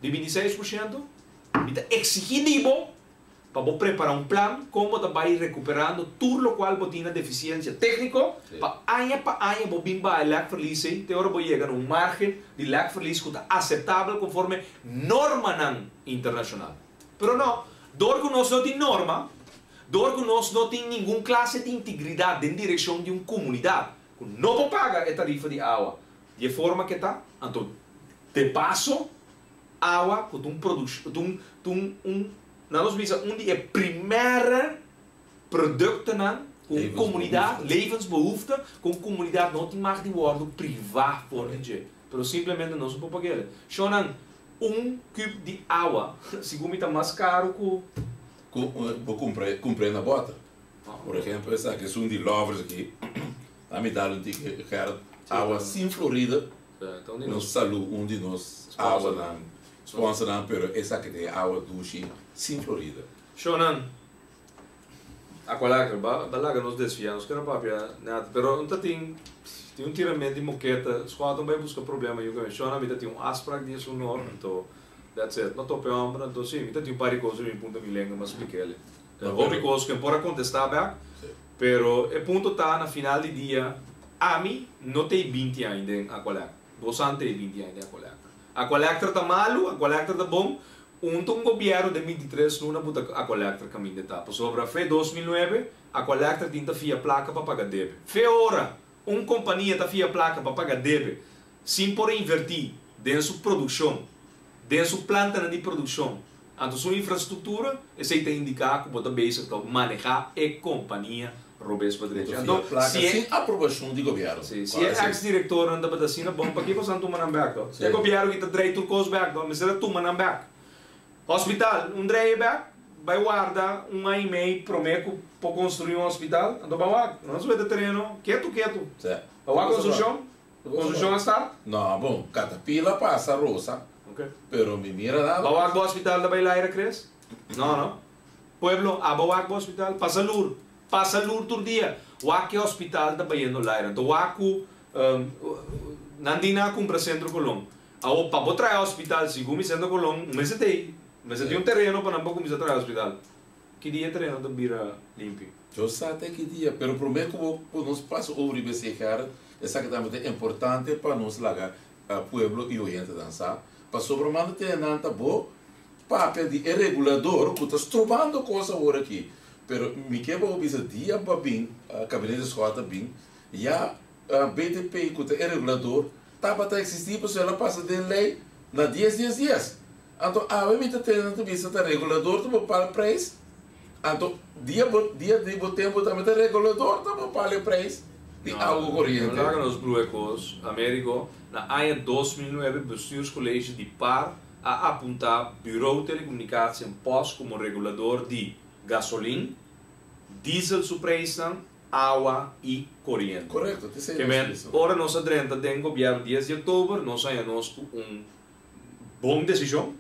S3: di 26%, mi ta eksigí di bo pa bo prepará un plan kon bo ta bai rekuperando tur lokual bo tin na defisiensia tékniko pa aña pa aña bo bin baha e lekverlies ei te ora bo yega na un márgen di lekverlies ku ta aseptabel konforme normanan internashonal. Pero no, dor ku nos no tin norma, dor ku nos no tin ningun klase di integridat den direkshon di un komunidat ku no por paga e tarifa di awa di e forma ke ta, anto de paso awa ku ta un produkshon, ta un, ta un, un, nan nos bisa un di e primere produktonan ku un komunidat, levensbehoefte, ku un komunidat no tin mag di wòrdu privá for di dje. Pero simplemente nos no por pag'el. Shownan, un kùp di awa segun mi ta mas karu ku.
S4: Ku bo kumpra, kumpr'é na bòter. Por ehempel esaki esun di Lovers aki, a mi dal un tiki Gerrit, awa sin Florida. Nos salu un di nos awanan sponsornan pero esaki ta e awa dushi sin Florida.
S3: Shownan, Aqualectra, ba ba laga nos desvia, nos kere papia nada, pero un ta tin tin un tirament di moketa, squad un bai buska problema yu keme, shownan mi ta tin un afspraak di esun or, anto that's it, no tope homber, anto si, mi ta tin un par di kos mi punta mi lenga mas splik'el. Hopi kos ku e por a kontestá bèk, pero e punto ta na final di dia ami no ta e 20 aña den Aqualectra, bosan ta e 20 aña den Aqualectra. Aqualectra ta malu, Aqualectra ta bon. Un ta un gobièrnu den 23 luna buta Aqualectra kaminda e ta. Pasobra fe 2009 Aqualectra tin ta fia plaka pa paga debe. Fe ora un kompania ta fia plaka pa paga debe sin por invertí den su produkshon, den su plantanan di produkshon, anto su infrastruktura, esei ta indiká ku bo ta bezig ta manehá e kompania robes pa drechi.
S4: Bo ta
S3: Anto,
S4: fia plaka
S3: si e
S4: sin aprobashon di gobièrnu.
S3: Si, si
S4: Kòrda
S3: e
S4: esei.
S3: eks direktornan tabata asina bon, pakiko boso a tuma nan bèk to?
S4: Sí.
S3: E gobièrnu ki ta drei tur kos bèk to, mester a tuma nan bèk. Hospital, un drei e bèk, bai warda un aña i mei promé ku por konstruí un hospital, anto ban wak, nan a subi e tereno ketu ketu.
S4: Sí.
S3: A wak konstrukshon? Konstrukshon a start?
S4: No, bon, katapila pasa rosa, pero mi mira nada.
S3: Ba wak bo hospital ta bai laira Chris? No, no. Pueblo, aba wak bo hospital? Pasa lur. Pasa lur tur dia. Wak ke hospital ta bayendo laira. Anto wak ku nan di nan a kumpra Centro Colon. Awor pa bo traha hospital segun mi Centro Colon mester tei. Mester tin un tereno pa nan por kuminsa traha hospital. Ki dia e tereno ta bira limpi?
S4: Yo sa te ki dia, pero prome ku bo ku nos pasa over riba esei Gerrit, esaki tambe ta importante pa nos laga pueblo i oyentenan sa, pasobra manda tene nan ta bo papia di e regulador ku ta strobando kos awor aki, pero mi ke pa bo bisa dia pa bin Kabinete Schotte a bin, ya BTP ku ta e regulador tabata eksistí pasobra el a pasa den lei na dies dies dies. Anto awe mi ta tende nan ta bisa ta regulador ta bo pal prijs, anto dia bo dia di bo tempo tambe ta regulador ta bo pal e prijs di awa ku koriente.
S3: No laga nos blue kos, Americo, na aña 2009 Bestuurscollege di par a apunta Bureau Telecomunicatie en Post komo regulador di gasolin, diesel su prijsnan, awa i koriente.
S4: Korekto, te esei
S3: Ke
S4: nos
S3: men,
S4: bisa.
S3: ora nos a drenta den gobièrnu dies di oktober, nos a haña nos ku un Bon desishon,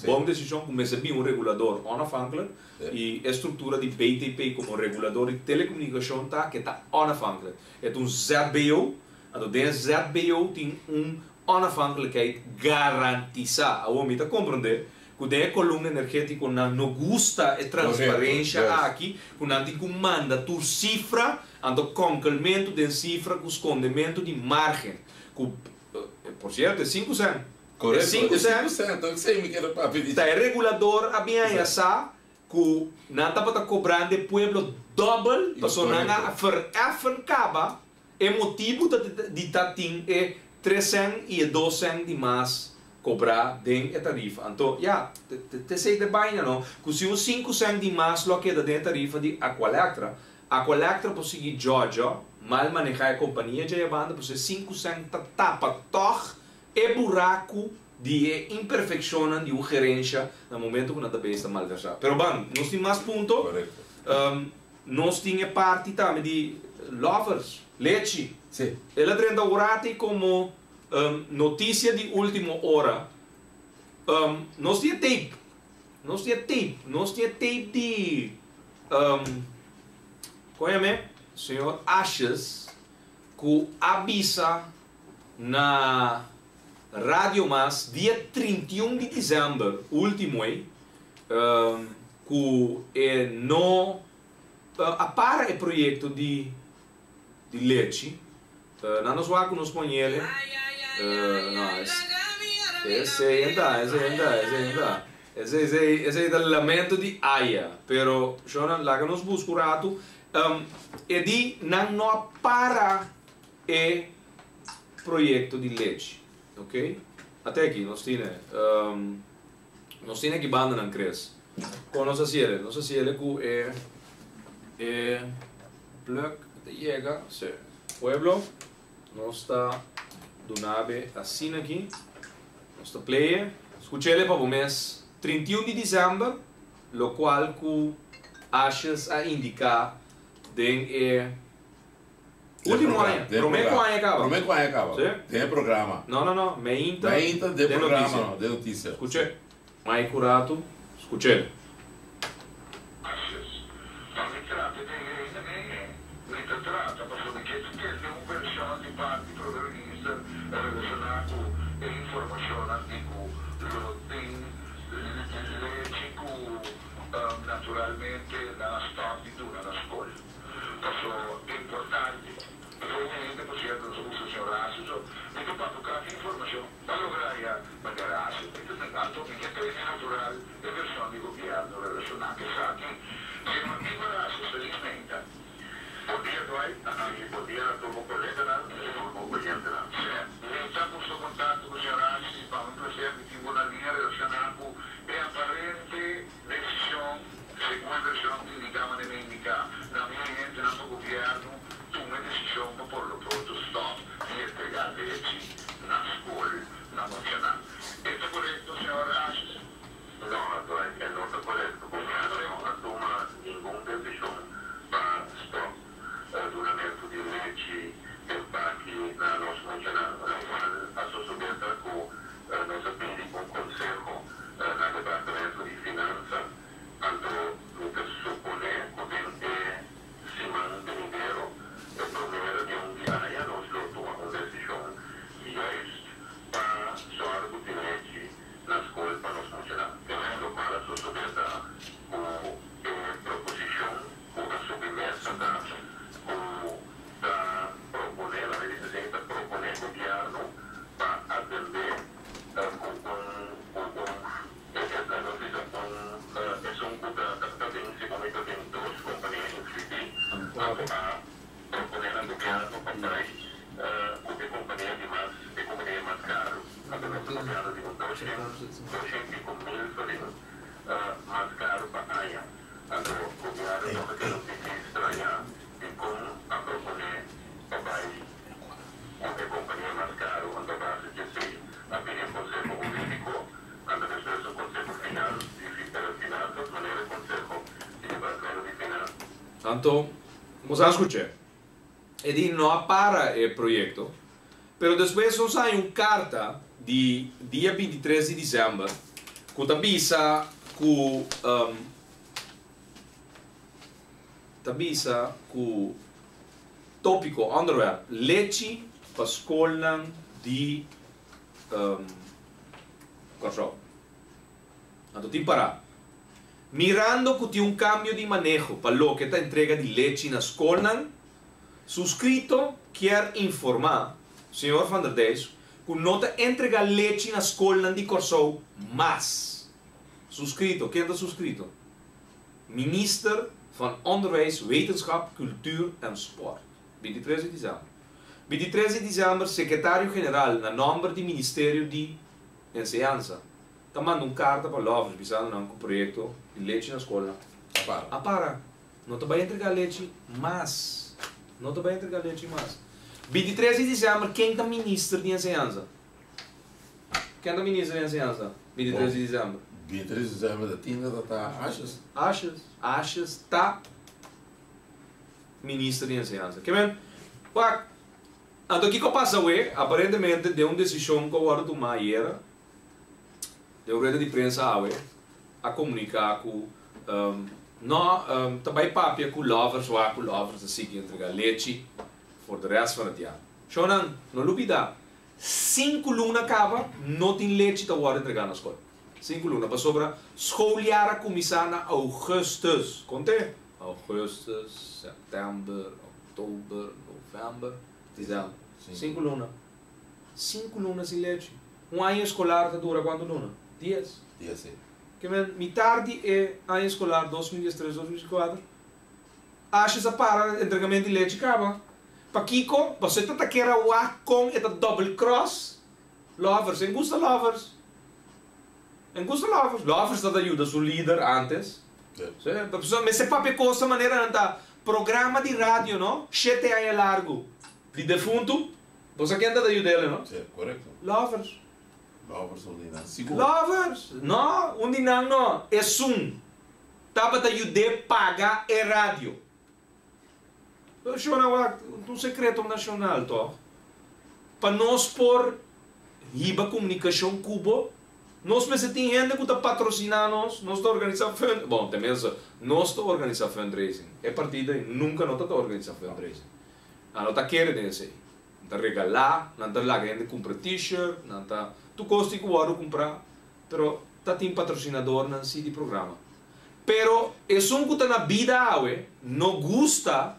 S3: bon desishon ku mester bin un regulador onafhankelijk i e struktura di BTP komo regulador di telekomunikashon ta ke ta onafhankelijk. E ta un ZBO, anto den e ZBO tin un onafhankelijkheid garantisá. Awor mi ta komprondé ku den e kolumna energetiko nan no gusta e transparensha aki ku nan tin ku manda tur sifra, anto konkelmentu den sifra ku skondementu di margen ku Por cierto, e sinku cent.
S4: Correcto,
S3: E sinku
S4: e
S3: cent.
S4: sinku cent, ta esei mi kere papia di.
S3: Ta e regulador a bin haña sa cu nan tabata cobrando e pueblo dobbel, pasobra nan a verheffen caba, e motibu ta di ta tin e tres cent y e dos cent di mas cobra den e tarifa. Anto, ya, te esei ta e baina no, cu si un sinku cent di mas lo a keda den e tarifa di Aqualectra, Aqualectra por sigui djòdjò, mal manehá e kompania djei abanda pasobra e sinku sèn ta tapa tòg e buraku di e imperfekshonnan di un gerensha na momento ku nan ta bezig ta malversá. Pero ban, nos tin mas punto. Nos tin e parti tambe di lovers, lechi. El a drenta orati komo notisia di ultimo ora. Nos tin e tape. Nos tin e tape. Nos tin e tape di. Kon yam'é? Señor Asjes ku a bisa na Radio Mas dia 31 di dizèmber último ei ku e no a para e proyekto di di lechi. Nan nos wak ku nos pon yele. No, esei enta, esei enta, esei enta. Esei, esei, esei ta lamento di aya. Pero, shonnan, laga nos buska un ratu. E di nan no a para e proyekto di lechi. Ok? Ate aki, nos tine, nos tine aki bandanan kres. Kon nos a hasiele? Nos a hasiele ku e, e plug ta yega, si. Pueblo, nos ta dunabe asina aki. Nos ta pleye. Skuchele pa bo mes. 31 di december, lokual ku Ashes a indiká den e ultimo aña, promé ku aña kaba.
S4: Promé ku aña kaba.
S3: Sí.
S4: Den e programa.
S3: No, no, no. Meinta.
S4: Meinta den programa, no, den notisia.
S3: Skuch'é. Mai ku ratu, skuch'é.
S5: Ashes, Pa mi trata den reina nee, mi ta trata pasobra mi ke tende un vershon di parti Prome Minister relashoná ku e informashonnan di ku lo tin lechi ku naturalmente nan a stòp di duna na skol. Paso importante. Pasobra un hende por sierto nos a buska señor Racio so mi ta papia ku informashon pa logra haya manera Racio. Mi ta anto mi ke tende natural.
S3: Anto, nos a skuch'é. E di no a para e proyekto, pero despues nos a haña un karta di dia 23 di desèmber ku ta bisa ku ta bisa ku tópiko, onderwerp, lechi pa skolnan di Kòrsou. Anto tin pará. Mirando ku tin un kambio di maneho pa loke ta entrega di lechi na skolnan, suskrito kier informá señor Van der Dijs ku no ta entregá lechi na skolnan di Kòrsou mas. Suskrito, ken ta suskrito? Minister van Onderwijs, Wetenschap, Cultuur en Sport. 23 di desèmber. 23 di desèmber Sekretario General na nòmber di Ministerio di Enseñansa ta manda un karta pa Lovers bisando nan ku proyekto di lechi na skolnan
S4: A para.
S3: a para. No ta bai entregá lechi mas. No ta bai entregá lechi mas. 23 di desèmber ken ta Minister di Enseñansa? Ken ta Minister di Enseñansa 23 di desèmber?
S4: 23 di desèmber ta tinda ta ta Asjes.
S3: Asjes. Asjes ta Minister di Enseñansa. Ke men, wak, anto kiko a pasa awe? Aparentemente den un desishon ku a wòrdu tumá ayera, den un rueda di prensa awe, a komuniká ku no ta bai papia ku Lovers wak ku Lovers ta sigui entregá lechi for de rèst van het jaar. Shownan, no lubidá, sinku luna kaba no tin lechi ta wòrdu entregá na skol. Sinku luna, pasobra schooljaar a kuminsá na augustus. Kont'é? Augustus, sèptèmber, òktober, novèmber, desèmber. Sinku luna. Sinku luna sin lechi. Un aña eskolar ta dura kuantu luna? Dies.
S4: Dies, si.
S3: Ke men, mitar di e aña eskolar 2013, 2014, Asjes a para entregamentu di lechi kaba. Pakiko? Pasobra e ta ta kere wak kon e ta double cross Lovers. En gusta Lovers. En gusta Lovers. Lovers ta ta yuda su lider antes.
S4: Sí.
S3: Pasobra mester papia kos manera nan ta programa di radio, no? Shete aña largu di defuntu. Bo sa ken ta ta yud'el, no?
S4: Sí, korekto.
S3: Lovers.
S4: Lovers un di nan, sigur.
S3: Lovers! No, un di nan no. Esun tabata yud'é paga e radio. Shona wak, un sekreto nashonal tòg? Pa nos por hiba komunikashon ku bo, nos mester tin hende ku ta patrosiná nos, nos ta organisá fund, bon, tenminste, nos ta organisá fundraising. E partido ei nunka no ta ta organisá fundraising. Nan no ta kere den esei. Nan ta regalá, nan ta laga hende kumpra t-shirt, nan ta, tur kos tin ku wòrdu kumprá, pero ta tin patrosinadornan si di programa. Pero esun ku ta na bida awe no gusta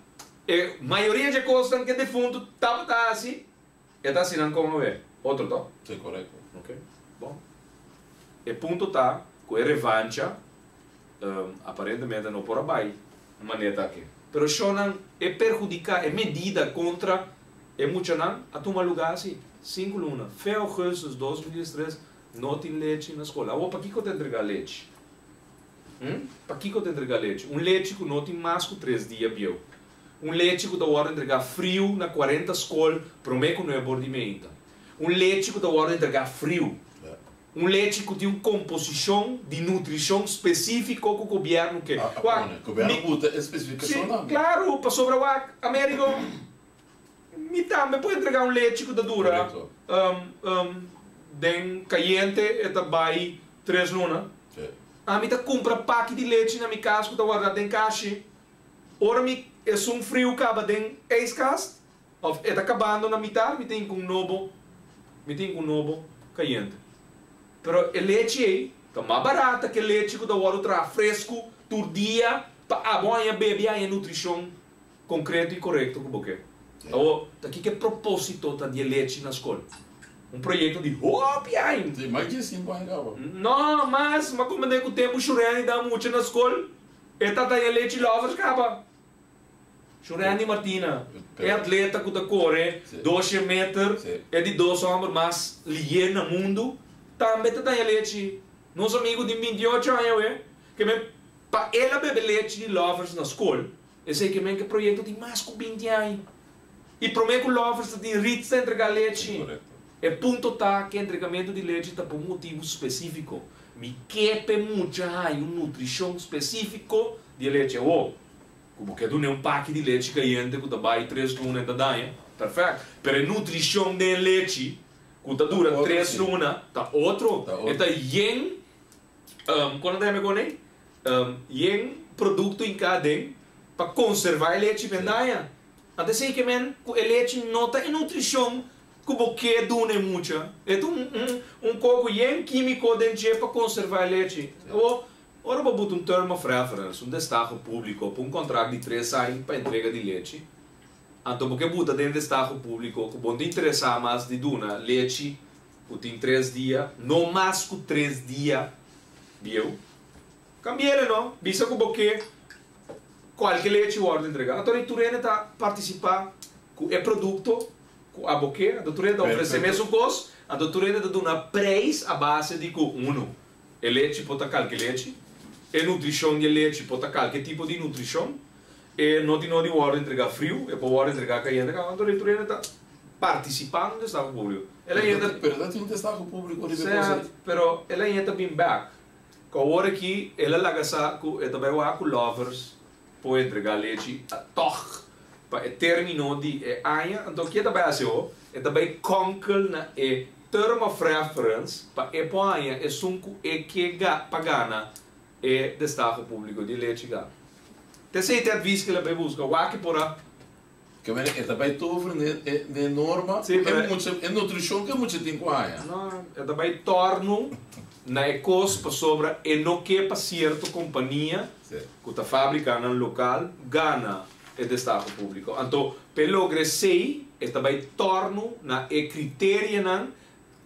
S3: e mayoria dje kosnan ku e defuntu tabata hasi, e ta hasi nan kon awe? Otro to?
S4: Si, korekto.
S3: Ok, bon. E punto ta ku e revancha aparentemente no por a bai manera ta aki. Pero shownan e perhudiká, e medida kontra e muchanan a tuma lugá si, sinku luna, fe augustus 2013 no tin lechi na skol. Awor pakiko ta entregá lechi? Hm? Pakiko ta entregá lechi? Un lechi ku no tin mas ku tres dia bieu. Un lechi ku ta wòrdu entregá friu na 40 skol promé ku nuebe or di meinta. Un lechi ku ta wòrdu entregá friu. Un lechi ku tin un komposishon di nutrishon spesífiko ku gobièrnu ke.
S4: A
S3: Wak,
S4: pone. Gobièrnu
S3: mi.
S4: buta e
S3: Sí,
S4: spesifikashonnan.
S3: klaru, pasobra wak, Amerigo, mi tambe por entregá un lechi ku ta dura
S4: Korekto.
S3: den kayente e ta bai tres luna.
S4: Sí.
S3: Ami ta kumpra paki di lechi na mi kas ku ta wardá den kashi. Ora mi esun friu kaba den ijskast òf e ta kabando na mitar mi tin ku un nobo, mi tin ku un nobo kayente. Pero e lechi ei ta mas barata ke lechi ku ta wòrdu traha fresku tur dia pa abo haña bebe i haña nutrishon konkreto i korekto ku bo ke. Awor, ta kiko e propósito ta di e lechi na skol? Un proyekto di hopi aña.
S4: Sí, mas di sinku aña kaba.
S3: No, mas, m'a komprendé ku tempu Shureni da mucha na skol, e ta daña lechi lovers kaba. Shurandy Martina, e atleta ku ta kore 200 meter, e di dos hòmber mas lihé na mundu, tambe ta daña lechi. Nos amigu di 28 aña awe, ke men pa el a bebe lechi di Lovers na skol, esei ke men ku e proyekto tin mas ku 20 aña. I promé ku Lovers ta tin Ritz ta entregá lechi. E punto ta ku e entregamentu di lechi ta pa un motibu spesífiko. Mi ke pa e mucha haña un nutrishon spesífiko di e lechi. Awor, ku bo ke dun'é un paki di lechi kayente ku ta bai tres luna e ta daña, perfèkt. Pero e nutrishon den e lechi ku ta dura 3 luna ta otro. E ta yen, kon nan ta yama e kone? Yen produkto hinká aden pa konservá e lechi pa e daña. Anto esei ke men ku e lechi no ta e nutrishon ku bo ke duna e mucha. E ta un koko yen kímiko den dje pa konservá e lechi. Awor, ora bo buta un term of reference, un destaho públiko pa un kontrakt di 3 aña pa entrega di lechi, anto bo ke buta den destaho públiko ku bo no ta interesá mas di duna lechi ku tin 3 dia, no mas ku 3 dia bieu, kambi'el no, bisa ku bo ke kualke lechi wòrdu entregá. Anto tur hende ta partisipá ku e produkto ku abo ke, anto tur hende ta ofresé mesun kos, anto tur hende ta duna preis a base di ku unu, e lechi por ta kalke lechi, e nutrishon di e lechi por ta kalke tipo di nutrishon, e no tin no di wòrdu entregá friu, e por wòrdu entregá kayente, anto tur hende ta partisipá na un destaho públiko. El a yeta.
S4: Pero ta tin un destaho públiko riba e kos ei.
S3: Pero el a yeta bin bèk. Ku awor aki el a laga sa ku e ta bai wak ku Lovers por entregá lechi tòg pa e término di e aña. Anto ke e ta bai hasi ho? E ta bai kònkel na e term of reference pa e por haña esun ku e ke pa gana e destaho públiko di lechi gana. Ta esei ta e advis ku el a bai buska. Wak por a.
S4: Ke manera e ta bai tover n'e norma ku e mucha, e nutrishon ku e mucha tin ku haña?
S3: No, e ta bai tòrnu na e kos pasobra e no ke pa sierto kompania ku ta fabrikanan lokal gana e destaho públiko. Anto, pa e logra esei, e ta bai tòrnu na e kriterianan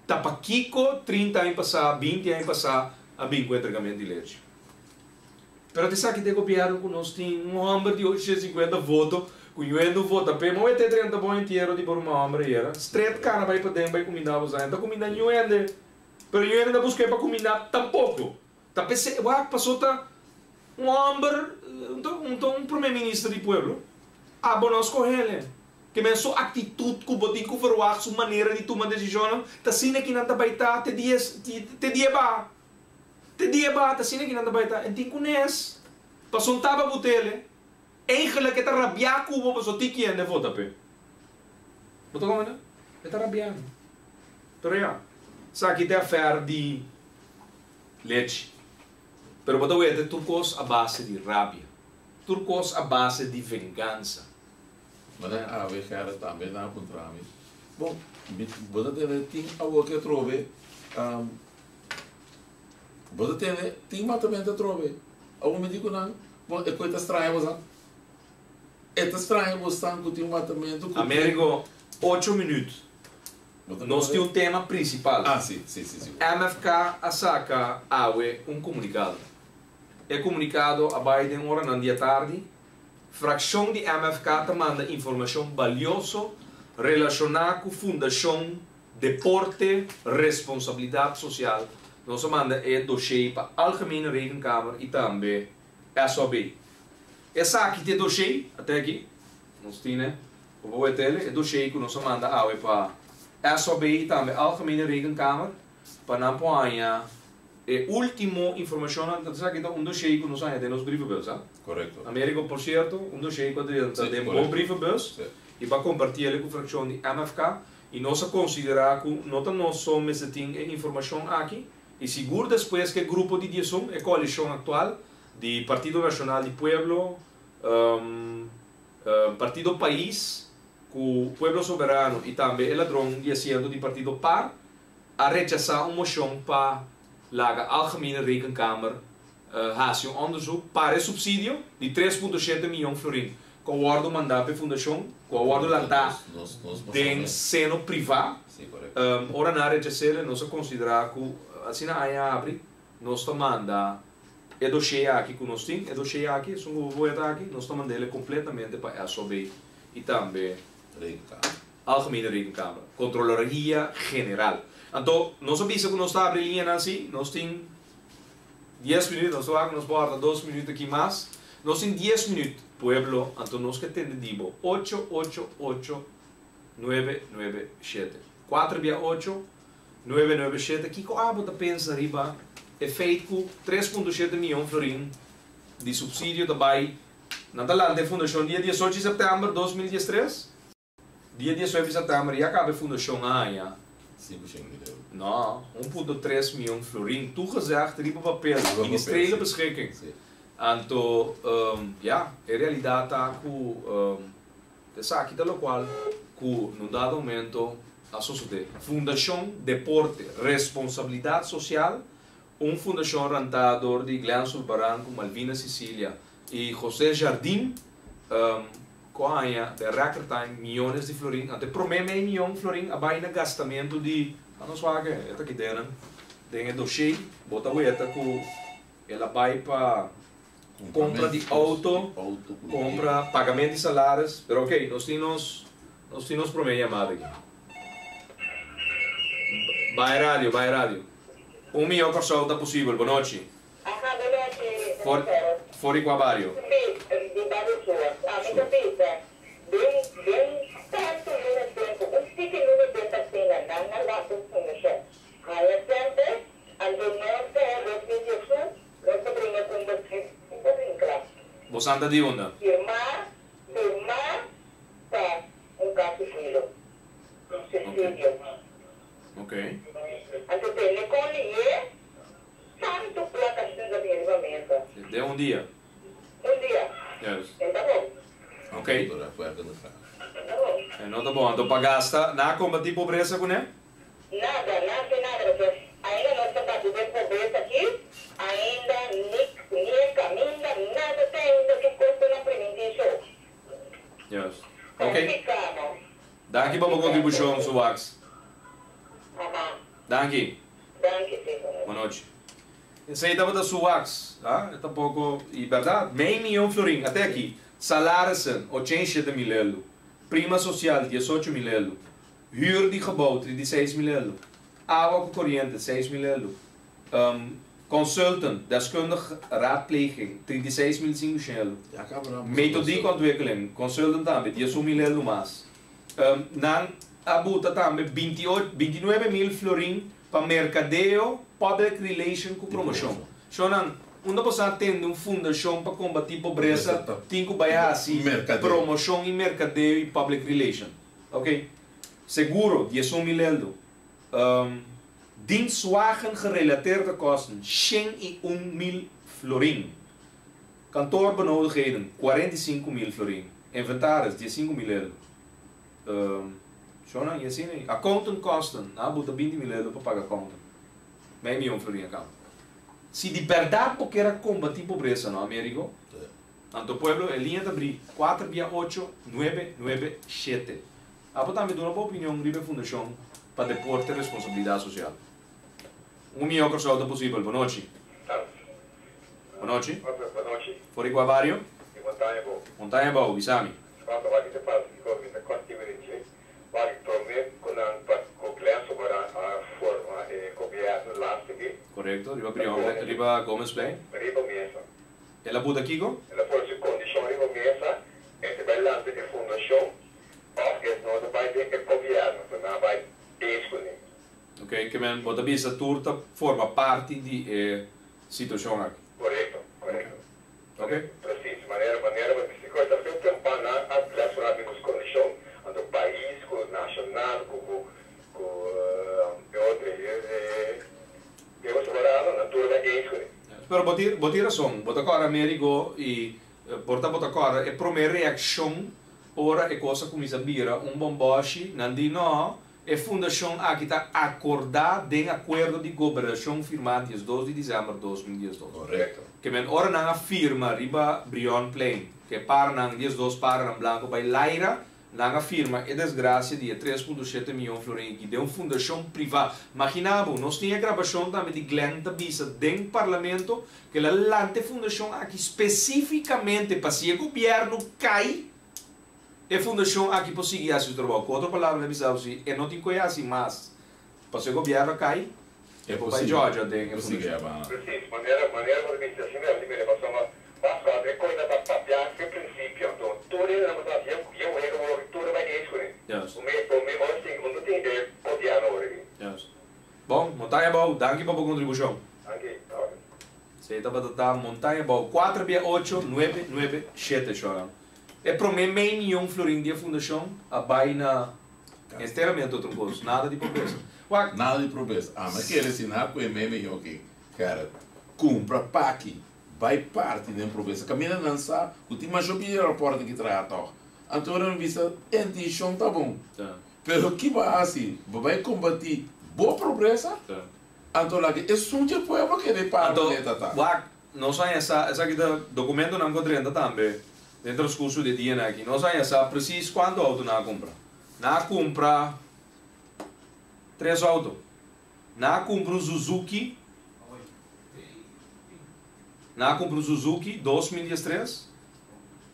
S3: ta pakiko 30 aña pasá, 20 aña pasá a bin ku entregamentu di lechi. Pero ta esaki ta e gobierno cu nos tin, un homber di 850 voto cu yuendo vota p'e, ma wete 30 bon entiero di bo ruman homber ayera, stret cana bay paden bay cuminda bo zaña, ta cuminda yuende, pero yuende ta busca e pa cuminda tampoco, ta p'esey, wak paso ta un homber, un ta un primer minister di pueblo, abo no scohele, ke men su actitud cu bo tin cu verwacht, su manera di tuma decisionnan, ta asina ki nan ta bay ta te dia, te dia baha. Te dia bata asina ki nan ta bai ta en tin kunes paso un taba butele eigenlijk e ta rabia ku bo paso ti kende vota p'e. Bo ta komprende? E ta rabia. Pero ya, esaki ta e afèr di lechi. Pero bo ta wete tur kos a base di rabia. Tur kos a base di vengansa.
S4: Manera awe Gerrit tambe nan a puntra mi, Bon, bo ta tende tin awor ke atrobe Bo ta tende, tin matamentu atrobe. Awor mi di ku nan, Bon, e koe ta straña bosan. E ta straña bosan ku tin matamentu ku tin.
S3: Amerigo, ocho minuut. Nos tin un tema prinsipal.
S4: Ah, si, si, si, sigur.
S3: MFK a saka awe un komunikado. E komunikado a bai den oranan di atardi. Frakshon di MFK ta manda informashon balioso relashoná ku Fundashon Deporte, Responsabilidat Sosial, nos a manda e doshé pa Algemene Rekenkamer i tambe SOB. Esaki ta e doshé, ate aki, nos tin e, bo por wet ele, e doshé ku nos a manda awe pa SOB i tambe Algemene Rekenkamer pa nan por haña e ultimo informashonnan. Esaki ta un doshé ku nos a haña den nos brievenbus, ha?
S4: Korekto.
S3: Americo, por sierto, un doshé ku a drenta den bo brievenbus i bo a kompartí ele ku frakshon di MFK. I nos a konsiderá ku no ta nos so mester tin e informashon aki, i sigur despues ku e grupo di 11, e koalishon aktual di Partido Nashonal di Pueblo, Partido Pais ku Pueblo Soberano i tambe e ladron di asiento di Partido par, a rechasá un moshon pa laga Algemene Rekenkamer hasi un onderzoek para e supsidio di 3,7 miyon florin ku a wòrdu mandá pa e fundashon ku a wòrdu lantá den seno privá. Ora nan a rechas'é, nos a konsiderá ku asina aña a abri, nos ta manda. E dossier aki ku nos tin, e dossier aki, esun ku bo ta aki, nos ta mand'é kompletamente pa SOB i tambe
S4: Rekenkamer.
S3: Algemene Rekenkamer, Kontrolaria General. Anto, nos a bisa ku nos ta habri liña asina, nos tin 10 minüt, nos ta nos por 2 minüt aki mas. Nos tin 10 minüt, pueblo, anto nos ke tende di bo 888 997. 4 via 8 997. Kiko abo ta pensa riba e feit ku 3.7 mion florin di supsidio tambe na e fundashon dia 18 di sèptèmber di 2013? Dia 18 di sèptèmber ya kaba e fundashon aña.
S4: 500 mil euro.
S3: No, 1.3 mion florin. Toegezegd, riba papel,
S4: Riba
S3: ministeriële
S4: papel, si.
S3: beschikking.
S4: Si.
S3: Anto, ja, e realidat ta ku esaki ta lokual ku na un dado momento a sosodé. Fundashon Deporte, Responsabilidat Sosial, un fundashon lantá dor di Glenn Barranco, Malvina Sicilia i José Jardim, ku a haña den record time miónes di florin, te promé mei mion florin, a bai na gastamentu di, nos wak, e aki den e dossier, bo ta weta ku el a bai pa kompra di outo,
S4: Outo,
S3: kompra, pagamentu di salario, pero ok, nos tin promé yamada aki. Bai radio, bai radio. Un mihó Kòrsou ta posibel, bon nochi.
S6: Aha, bon nochi.
S3: For di kua bario?
S6: Si, di bario Sua. Ami ta bisa, den, den tantu luna tempu, un tiki luna tempu asina, nan a lanta un fundashon. Haya semper, anto nos ta 2001, nos ta bringa ku un brinca.
S3: Bo ta di unda?
S6: Firma, firma pa un kaso filo. Un supsidio. Anto tene kon e tantu plaka asina di riba mesa.
S3: Den un dia.
S6: Un dia. Ta bon.
S3: Ok.
S4: Di akuerdo na vraag.
S6: Ta bon.
S3: E no ta bon. Anto pa gasta, na kombatí pobresa kuné?
S6: Nada, nada, nada. Porque ainda nos ta batiendo pobresa aki, ainda ni kaminda, nada tin ainda ku kosta na primintí.
S3: Ok.
S6: Komplikado.
S3: Danki pa e kontribushon, Suwax. Danki.
S6: Danki, si.
S3: Bon nochi. Esei tabata Suwax, ta? Tampoko, e berdat, mei mion florin, te aki. Salarissen, 87 mil euro. Prima sosial, 18 mil euro. Huur di gebouw, 36 mil euro. Awa ku koriente, 6 mil euro. Consultant, deskundige raadpleging, 36.500 euro.
S4: Ja, kaba
S3: Methodiekontwikkeling, consultant tambe, 11 mil euro mas. Nan a buta tambe 28, 29 mil florin pa merkadeo, public relation ku promoshon. So nan, unda bo a tende un fundashon pa kombatí pobresa, tin ku bai hasi
S4: Merkadeo.
S3: promoshon i merkadeo i public relation. Ok? Seguro, 11 mil euro. Dienstwagen gerelateerde kosten, 101 mil florin. Kantoorbenodigdheden, 45 mil florin. Inventaris, 15 mil euro. Zo nou, je ziet niet. Accountantkosten, nou, buta 20 mil euro pa paga accountant. Mei mion florin account. Si di berdat bo ke kombatí pobresa, no, Américo? Anto pueblo, e liña ta habrí 4 via 8 9 9 7. Abo tambe duna bo opinion riba Fundashon pa Deporte e Responsabilidat Sosial. Un mihó Kòrsou ta posibel. Bon nochi. Bon nochi.
S5: Bon nochi.
S3: For di kua bario?
S5: Di Montaña Bou.
S3: Montaña Bou, bisami.
S5: Quanto vai que passa, que eu me contigo vai promete com a com o para a forma e governo lá aqui.
S3: Korekto, riba Brion, riba Gomez Plein.
S5: Riba mesa.
S3: El a buta kiko?
S5: El a pone kondishon riba mesa, e ta bai lanta e fundashon, òf e no ta bai den e gobièrnu, no bai eens kuné.
S3: Ok, ke men bo ta bisa tur ta forma parti di e situashon aki.
S5: Korekto.
S3: Ok?
S5: Precies, manera, mas se coisa sempre um pana a relacionado com as condições, do país, com o nacional, com outro, eu sou na turma eens kuné.
S3: Pero bo tin rason, bo ta kòrda Américo i porta bo ta kòrda e promé reakshon ora e kos a kuminsá bira un bomboshi, nan di no, e fundashon aki ta akordá den akuerdo di gobernashon firmá dia 2 di desèmber di 2012. Ke men ora nan a firma riba Brionplein, ku para nan 12 para nan blanku bai laira, Nan a firma e desgracia di e 3.7 miyon florin aki den un fundacion priva. Magina bo, nos tin e grabacion tambe di Glenn ta bisa den Parlamento cu el a lanta e fundacion aki specificamente pa si e gobierno cay, e fundacion aki por sigui haci su trabao. Cu otro palabra el a bisa bo si e no tin cu e haci mas pa si e gobierno cay, e por bay Georgia den e fundacion.
S5: Precies, manera manera bo ta bisa asina así mira pasobra Pascual e koe ta papia fe principio anto tur hende nan ta hasi yen un hende wor tur a bai eens kuné un mi un mi ora tin un ta tin e gobierno ora aki.
S3: Juist. Bon, Montaña Bou, danki pa bo kontribushon.
S5: Danki, oké.
S3: Esei tabata ta Montaña Bou, kuater bia ocho, nuebe, nuebe, shete, Shoran. E promé mei mion florin di e fundashon a bai na enteramente otro kos, nada di pobresa. Wak.
S4: Nada di pobresa. Ami a kere si nan a koe mei mion aki, Gerrit, kumpra paki Bai parti den provesa kaminda nan sa ku tin masho bia rapòrt ki traha tòg. Anto ora mi bisa intenshon ta bon, pero ki bo a hasi? Bo bai kombatí bo pobresa? Anto laga esun dje pueblo kere para
S3: Anto,
S4: manera ta ta.
S3: wak, nos haña sa, esaki ta dokumentonan ku a drenta tambe den transkurso di e dianan aki. Nos haña sa presis kuantu outo nan a kumpra. Nan a kumpra tres outo. Nan a kumpra un Suzuki Nan a kumpra un Suzuki 2013.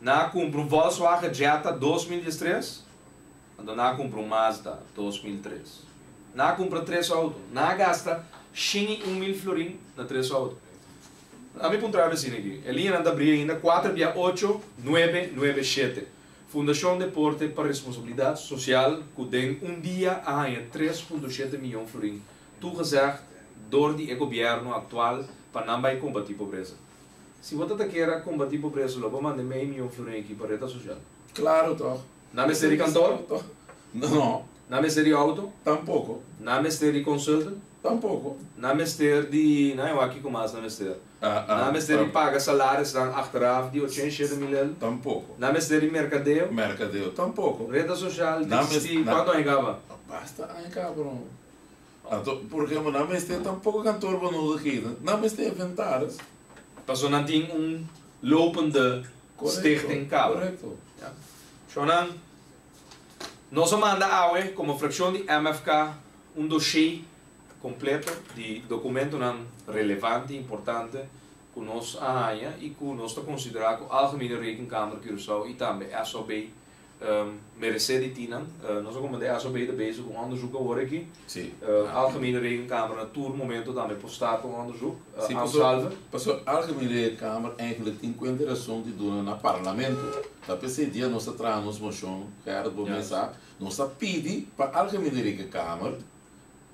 S3: Nan a kumpra un Volkswagen Jetta 2013. Anto nan a kumpra un Mazda 2003. Nan a kumpra tres outo. Nan a gasta 101 mil florin na tres outo. Ami puntra avesina aki. E liñanan ta abri ainda, kuater bia ocho, nuebe, nuebe, shete. Fundashon Deporte pa Responsabilidat Sosial ku den un dia a haña 3.7 miyon florin toegezegd dor di e gobièrnu aktual pa nan bai kombatí pobresa. Si bo ta ta kier a kombatí pobresa lo bo manda e mei miyon florin aki pa reda sosial.
S4: Klaro tòg.
S3: Nan mester di kantor?
S4: No.
S3: Nan mester di outo?
S4: Tampoko.
S3: Nan mester di consultant?
S4: Tampoko.
S3: Nan mester di, nan e wak kiko mas nan mester? Nan mester di paga salarisnan achteraf di 87 mil el?
S4: Tampoko.
S3: Nan mester di merkadeo?
S4: Merkadeo tampoko.
S3: Reda sosial, textil, kuantu aña kaba?
S4: Basta aña kaba no. Anto, por ehempel, nan mester tampoko kantoor benodigheden. Nan mester inventaris.
S3: Pasobra nan tin un lopende stichting kaba.
S4: Korekto.
S3: Ya. Shownan, nos a manda awe komo frakshon di MFK un dossier kompleto di dokumentonan relevante i importante ku nos a haña i ku nos ta konsiderá ku Algemene Rekenkamer Curaçao i tambe SOB meresé di tin nan. Nos a komprendé SOB ta bezig ku un onderzoek awor aki. Algemene Rekenkamer na tur momento tambe por start un onderzoek.
S4: Sí,
S3: Amstalve.
S4: Pasobra Algemene Rekenkamer eigenlijk tin kuenta rason di duna na Parlamento. Ta p'esei dia nos a traha nos moshon, Gerrit, bo mes sa, Nos a pidi pa Algemene Rekenkamer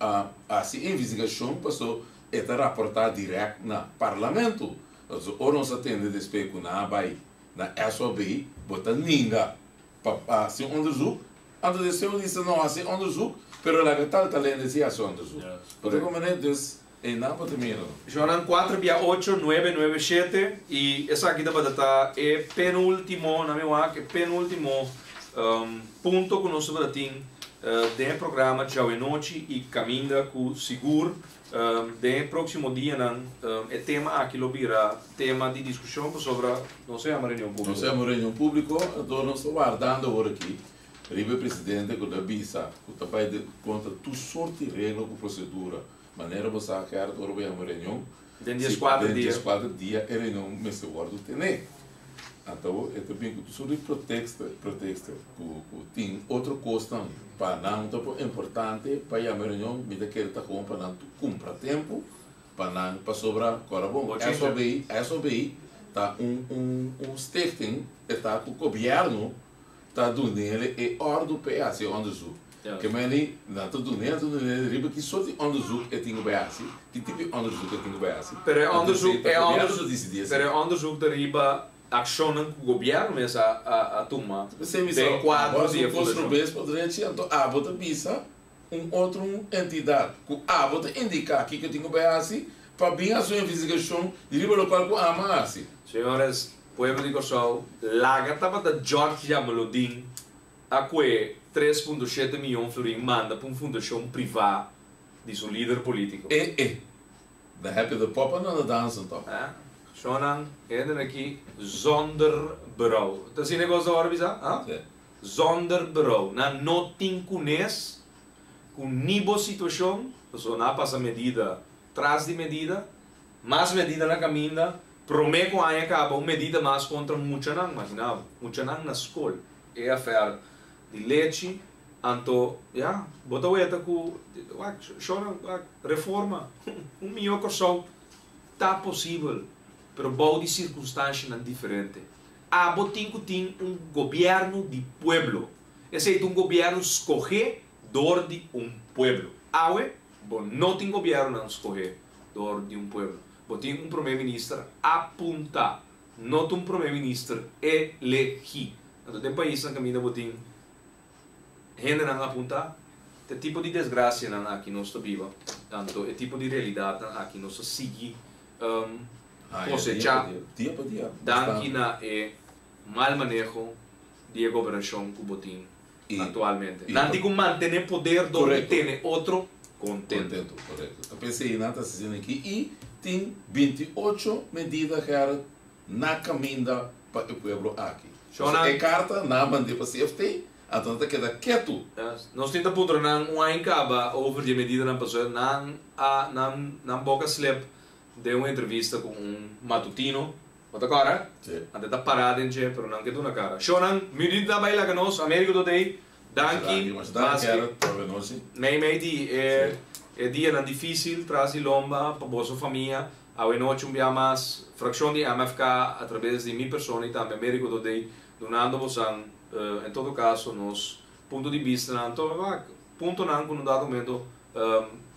S4: a hasi e investigashon paso e ta raportá dirèkt na Parlamento. Paso ora nos a tende despues ku nan a bai na SOB bo ta ninga pa hasi un onderzoek, anto despues bo bisa no hasi onderzoek pero laga tal tal hende si hasi onderzoek. Bo ta komprende? Dus einan bo ta mira.
S3: Jonan kuater bia ocho nuebe nuebe shete i esaki tabata ta e penultimo, na mi wak, e penultimo punto ku nos tabata tin den e programa djawe-nochi i kaminda ku sigur den e próksimo dianan e tema aki lo bira tema di diskushon pasobra nos a yama reunion públiko.
S4: Nos a yama reunion públiko, anto nos ta wardando awor aki riba e presidente ku ta bisa ku ta bai kontra tur sort di regla ku prosedura. Manera bo sa Gerrit ora bo yama reunion,
S3: Den dieskuater
S4: den
S3: dia.
S4: dieskuater dia e reunion mester wòrdu tené. Anto e ta bin ku tur sort di proteksto, proteksto ku ku tin otro kosnan pa nan ta por importante pa yama e reunion, mi ta kere ta gewoon pa nan tur kumpra tempu pa nan pasobra kòrda bon
S3: Bochincha.
S4: SOB, SOB ta un un un stichting e ta ku gobièrnu ta dunele e òrdu pa e hasi e onderzoek. Ke meni nan ta dun'é, nan ta dun'é riba ki sort di onderzoek e tin ku bai hasi, ki tipo di onderzoek e tin ku bai hasi.
S3: Pero e onderzoek,
S4: Ta
S3: e
S4: gobièrnu
S3: onderzoek,
S4: ta disidí esei.
S3: pero e onderzoek ta riba akshonnan ku gobièrnu mes a a tuma
S4: P'esei mi sa,
S3: den
S4: abo
S3: kuadro
S4: hasi
S3: di e
S4: un kos
S3: fundashon.
S4: robes pa drechi, anto abo ta bisa un otro entidat ku abo ta indiká kiko e tin ku bai hasi pa bin hasi un investigashon di riba lokual ku amo a hasi.
S3: Señores, pueblo di Kòrsou, laga tabata George Jamaloodin a kue 3.7 miyon florin manda pa un fundashon privá di su lider polítiko.
S4: E e. Dan heb je de poppen aan het dansen toch?
S3: Ha? Shonnan, hende aki zonder berouw. Ta asina e kos ta wòrdu bisá? Ha?
S4: Sí.
S3: Zonder berouw. Nan no tin kunes ku ni bo situashon, pasobra nan a pasa medida tras di medida, mas medida na kaminda, promé ku aña kaba un medida mas kontra muchanan, imagina bo, muchanan na skol, e afèr di lechi, anto ya, bo ta weta ku, wak, shownan, wak, reforma, un mihó Kòrsou ta posibel, pero bou di sirkunstanshanan diferente. Abo tin ku tin un gobièrnu di pueblo. Esei ta un gobièrnu skohé dor di un pueblo. Awe bo no tin gobièrnunan skohé dor di un pueblo. Bo tin un promé minister apuntá, no ta un promé minister elegí. Anto den paisnan kaminda bo tin hendenan apuntá, ta e tipo di desgrasianan aki nos ta biba. Anto e tipo di realidatnan aki nos ta sigui kosechá danki na e mal maneho di e gobernashon ku bo tin aktualmente. Nan tin ku mantené poder dor di tene otro kontento.
S4: Korekto. Ta p'esei nan ta asina aki i tin 28 medida Gerrit na kaminda pa e pueblo aki. E karta nan a mand'é pa CFT, anto nan ta keda ketu.
S3: Nos tin ta puntra nan un aña kaba over di e medidanan pasobra nan a nan nan boka slip den un entrevista ku un matutino. Bo ta kòrda?
S4: Sí.
S3: Nan ta pará den dje, pero nan ke duna kara. Shownan, minuut ta bai laga nos, Americo Today. Danki.
S4: Masha danki, Gerrit. Por benochi.
S3: Mei mei di e e dianan difísil tras di lomba pa boso famia. Awe nochi un bia mas, frakshon di MFK a trabes di mi persona i tambe Americo Today dunando bosan en todo kaso nos punto di bistanan to wak puntonan ku no dado momento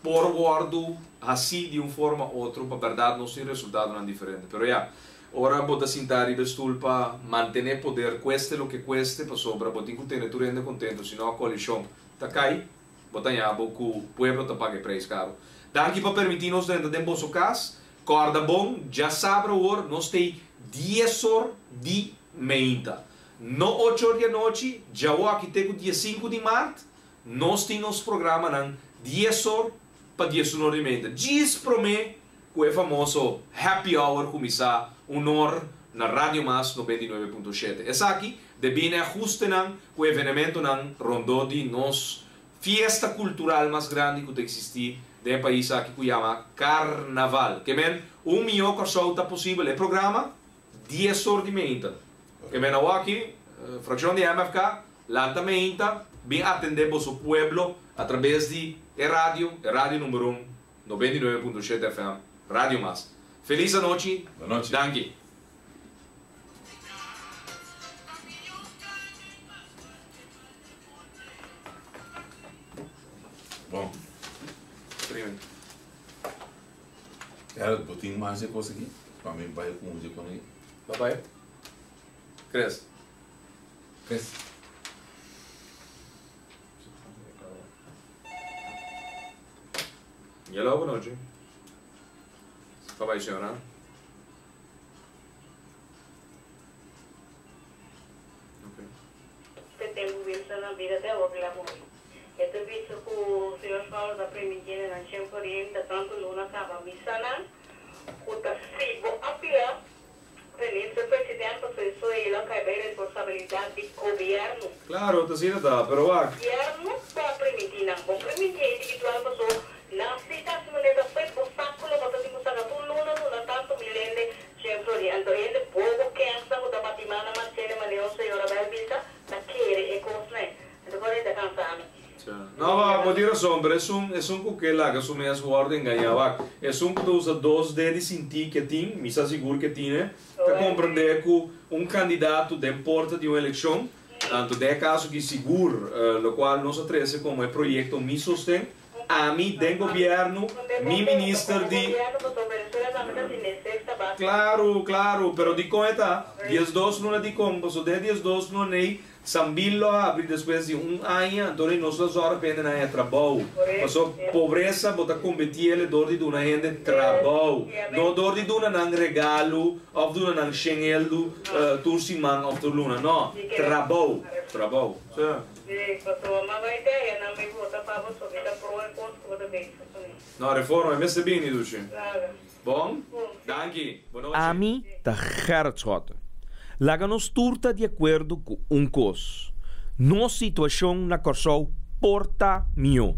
S3: por wòrdu hasí di un forma otro pa bèrdat nos tin resultadonan diferente. Pero ya, ora bo ta sintá riba e stul pa mantené poder kueste loke kueste pasobra bo tin ku tene tur hende kontentu sino koalishon ta kai, bo ta haña bo ku pueblo ta paga e preis karu. Danki pa permití nos drenta den boso kas. Kòrda bon, djasabra awor nos t'ei dies or di meinta. No ocho or di anochi, djawoki te ku diesinku di mart, Nos tin nos programanan dies or pa diesun or di meinta, djis promé ku e famoso happy hour kuminsá un or na Radio Mas 99.7. Esaki debí na e ahustenan ku evenementonan rondó di nos fiesta kultural mas grandi ku ta eksistí den e pais aki ku yama Karnaval. Ke men, un mihó Kòrsou ta posibel. E programa, dies or di meinta. Ke men awaki, frakshon di MFK, Lanta meinta, bin atendé boso pueblo a trabes di e radio, e radio number un, 99.7 FM, Radio Mas. Felis anochi,
S4: Bonochi.
S3: danki.
S4: Bon.
S3: Primi.
S4: Gerrit, bo tin mas e kos aki? Pa mi bai ku un dje kon aki.
S3: Ba bai. Chris.
S4: Chris.
S3: Hello, bon nochi. Pa bai señora. Okay.
S6: Te tempu Wilson na bida te awor el a muri. E ta bisa ku señor Saulo ta permitiendo nan shen florin ta tantu luna kaba misanan ku ta si bo a bira Minister President pasobra esoi lo kai bay responsabilidad di gobierno.
S3: Claro, ta asina ta, pero wak.
S6: Gobierno bo a primiti nan, bo primiti e individual paso nan si ta haci manera ta fue bo saco lo bo ta tin cu saca tur luna luna tanto mil hende shen florin anto e hende bobo kensa cu ta bati man na machete manera un señora bay a bisa ta kere e cosnan anto por e ta cansa ami.
S3: No, wak, bo tin rason, pero esun, esun ku ke laga su mes wòrdu engañá, wak. Esun ku ta usa dos de di sintí ke tin, mi sa sigur ke tin e, ta komprendé ku un kandidato den porta di un elekshon, anto den e kaso aki sigur lokual nos a trese komo e proyekto Mi Sosten, ami den gobièrnu, mi minister di. Klaru, klaru, pero dikon e ta 12 luna dikon? Pasobra den e 12 luna ei Sambil lo habri despues di un aña, anto di nos lo zòrg pa hende nan haña trabou. Paso pobresa bo ta kombetiele dor di duna hende trabou, no dor di duna nan regalu òf duna nan shen eldu tur siman òf tur luna. No, trabou, trabou. No, reforma e mester bini, Dushi. Bon, danki. Bonochi.
S1: Ami ta Gerrit Schotte. Laga nos tur ta di akuerdo ku un kos. Nos situashon na Kòrsou por ta mihó.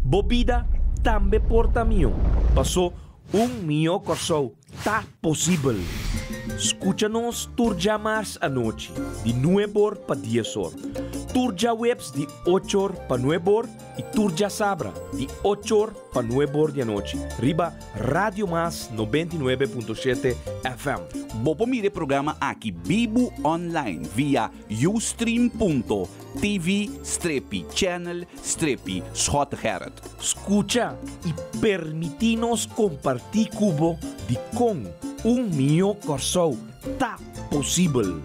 S1: Bo bida tambe por ta mihó. Pasó un mihó Kòrsou ta posibel. Skucha nos tur djamars anochi di nueb'or pa dies'or, tur djaweps di och'or pa nueb'or i tur djasabra di och'or pa nueb'or di anochi riba Radio Mas 99.7 FM.
S2: Bo por mira e programa aki bibu online via ustream.tv strepi channel strepi Schottegerrit.
S1: Skucha i permití nos kompartí ku bo dikon un mihó Kòrsou ta posibel.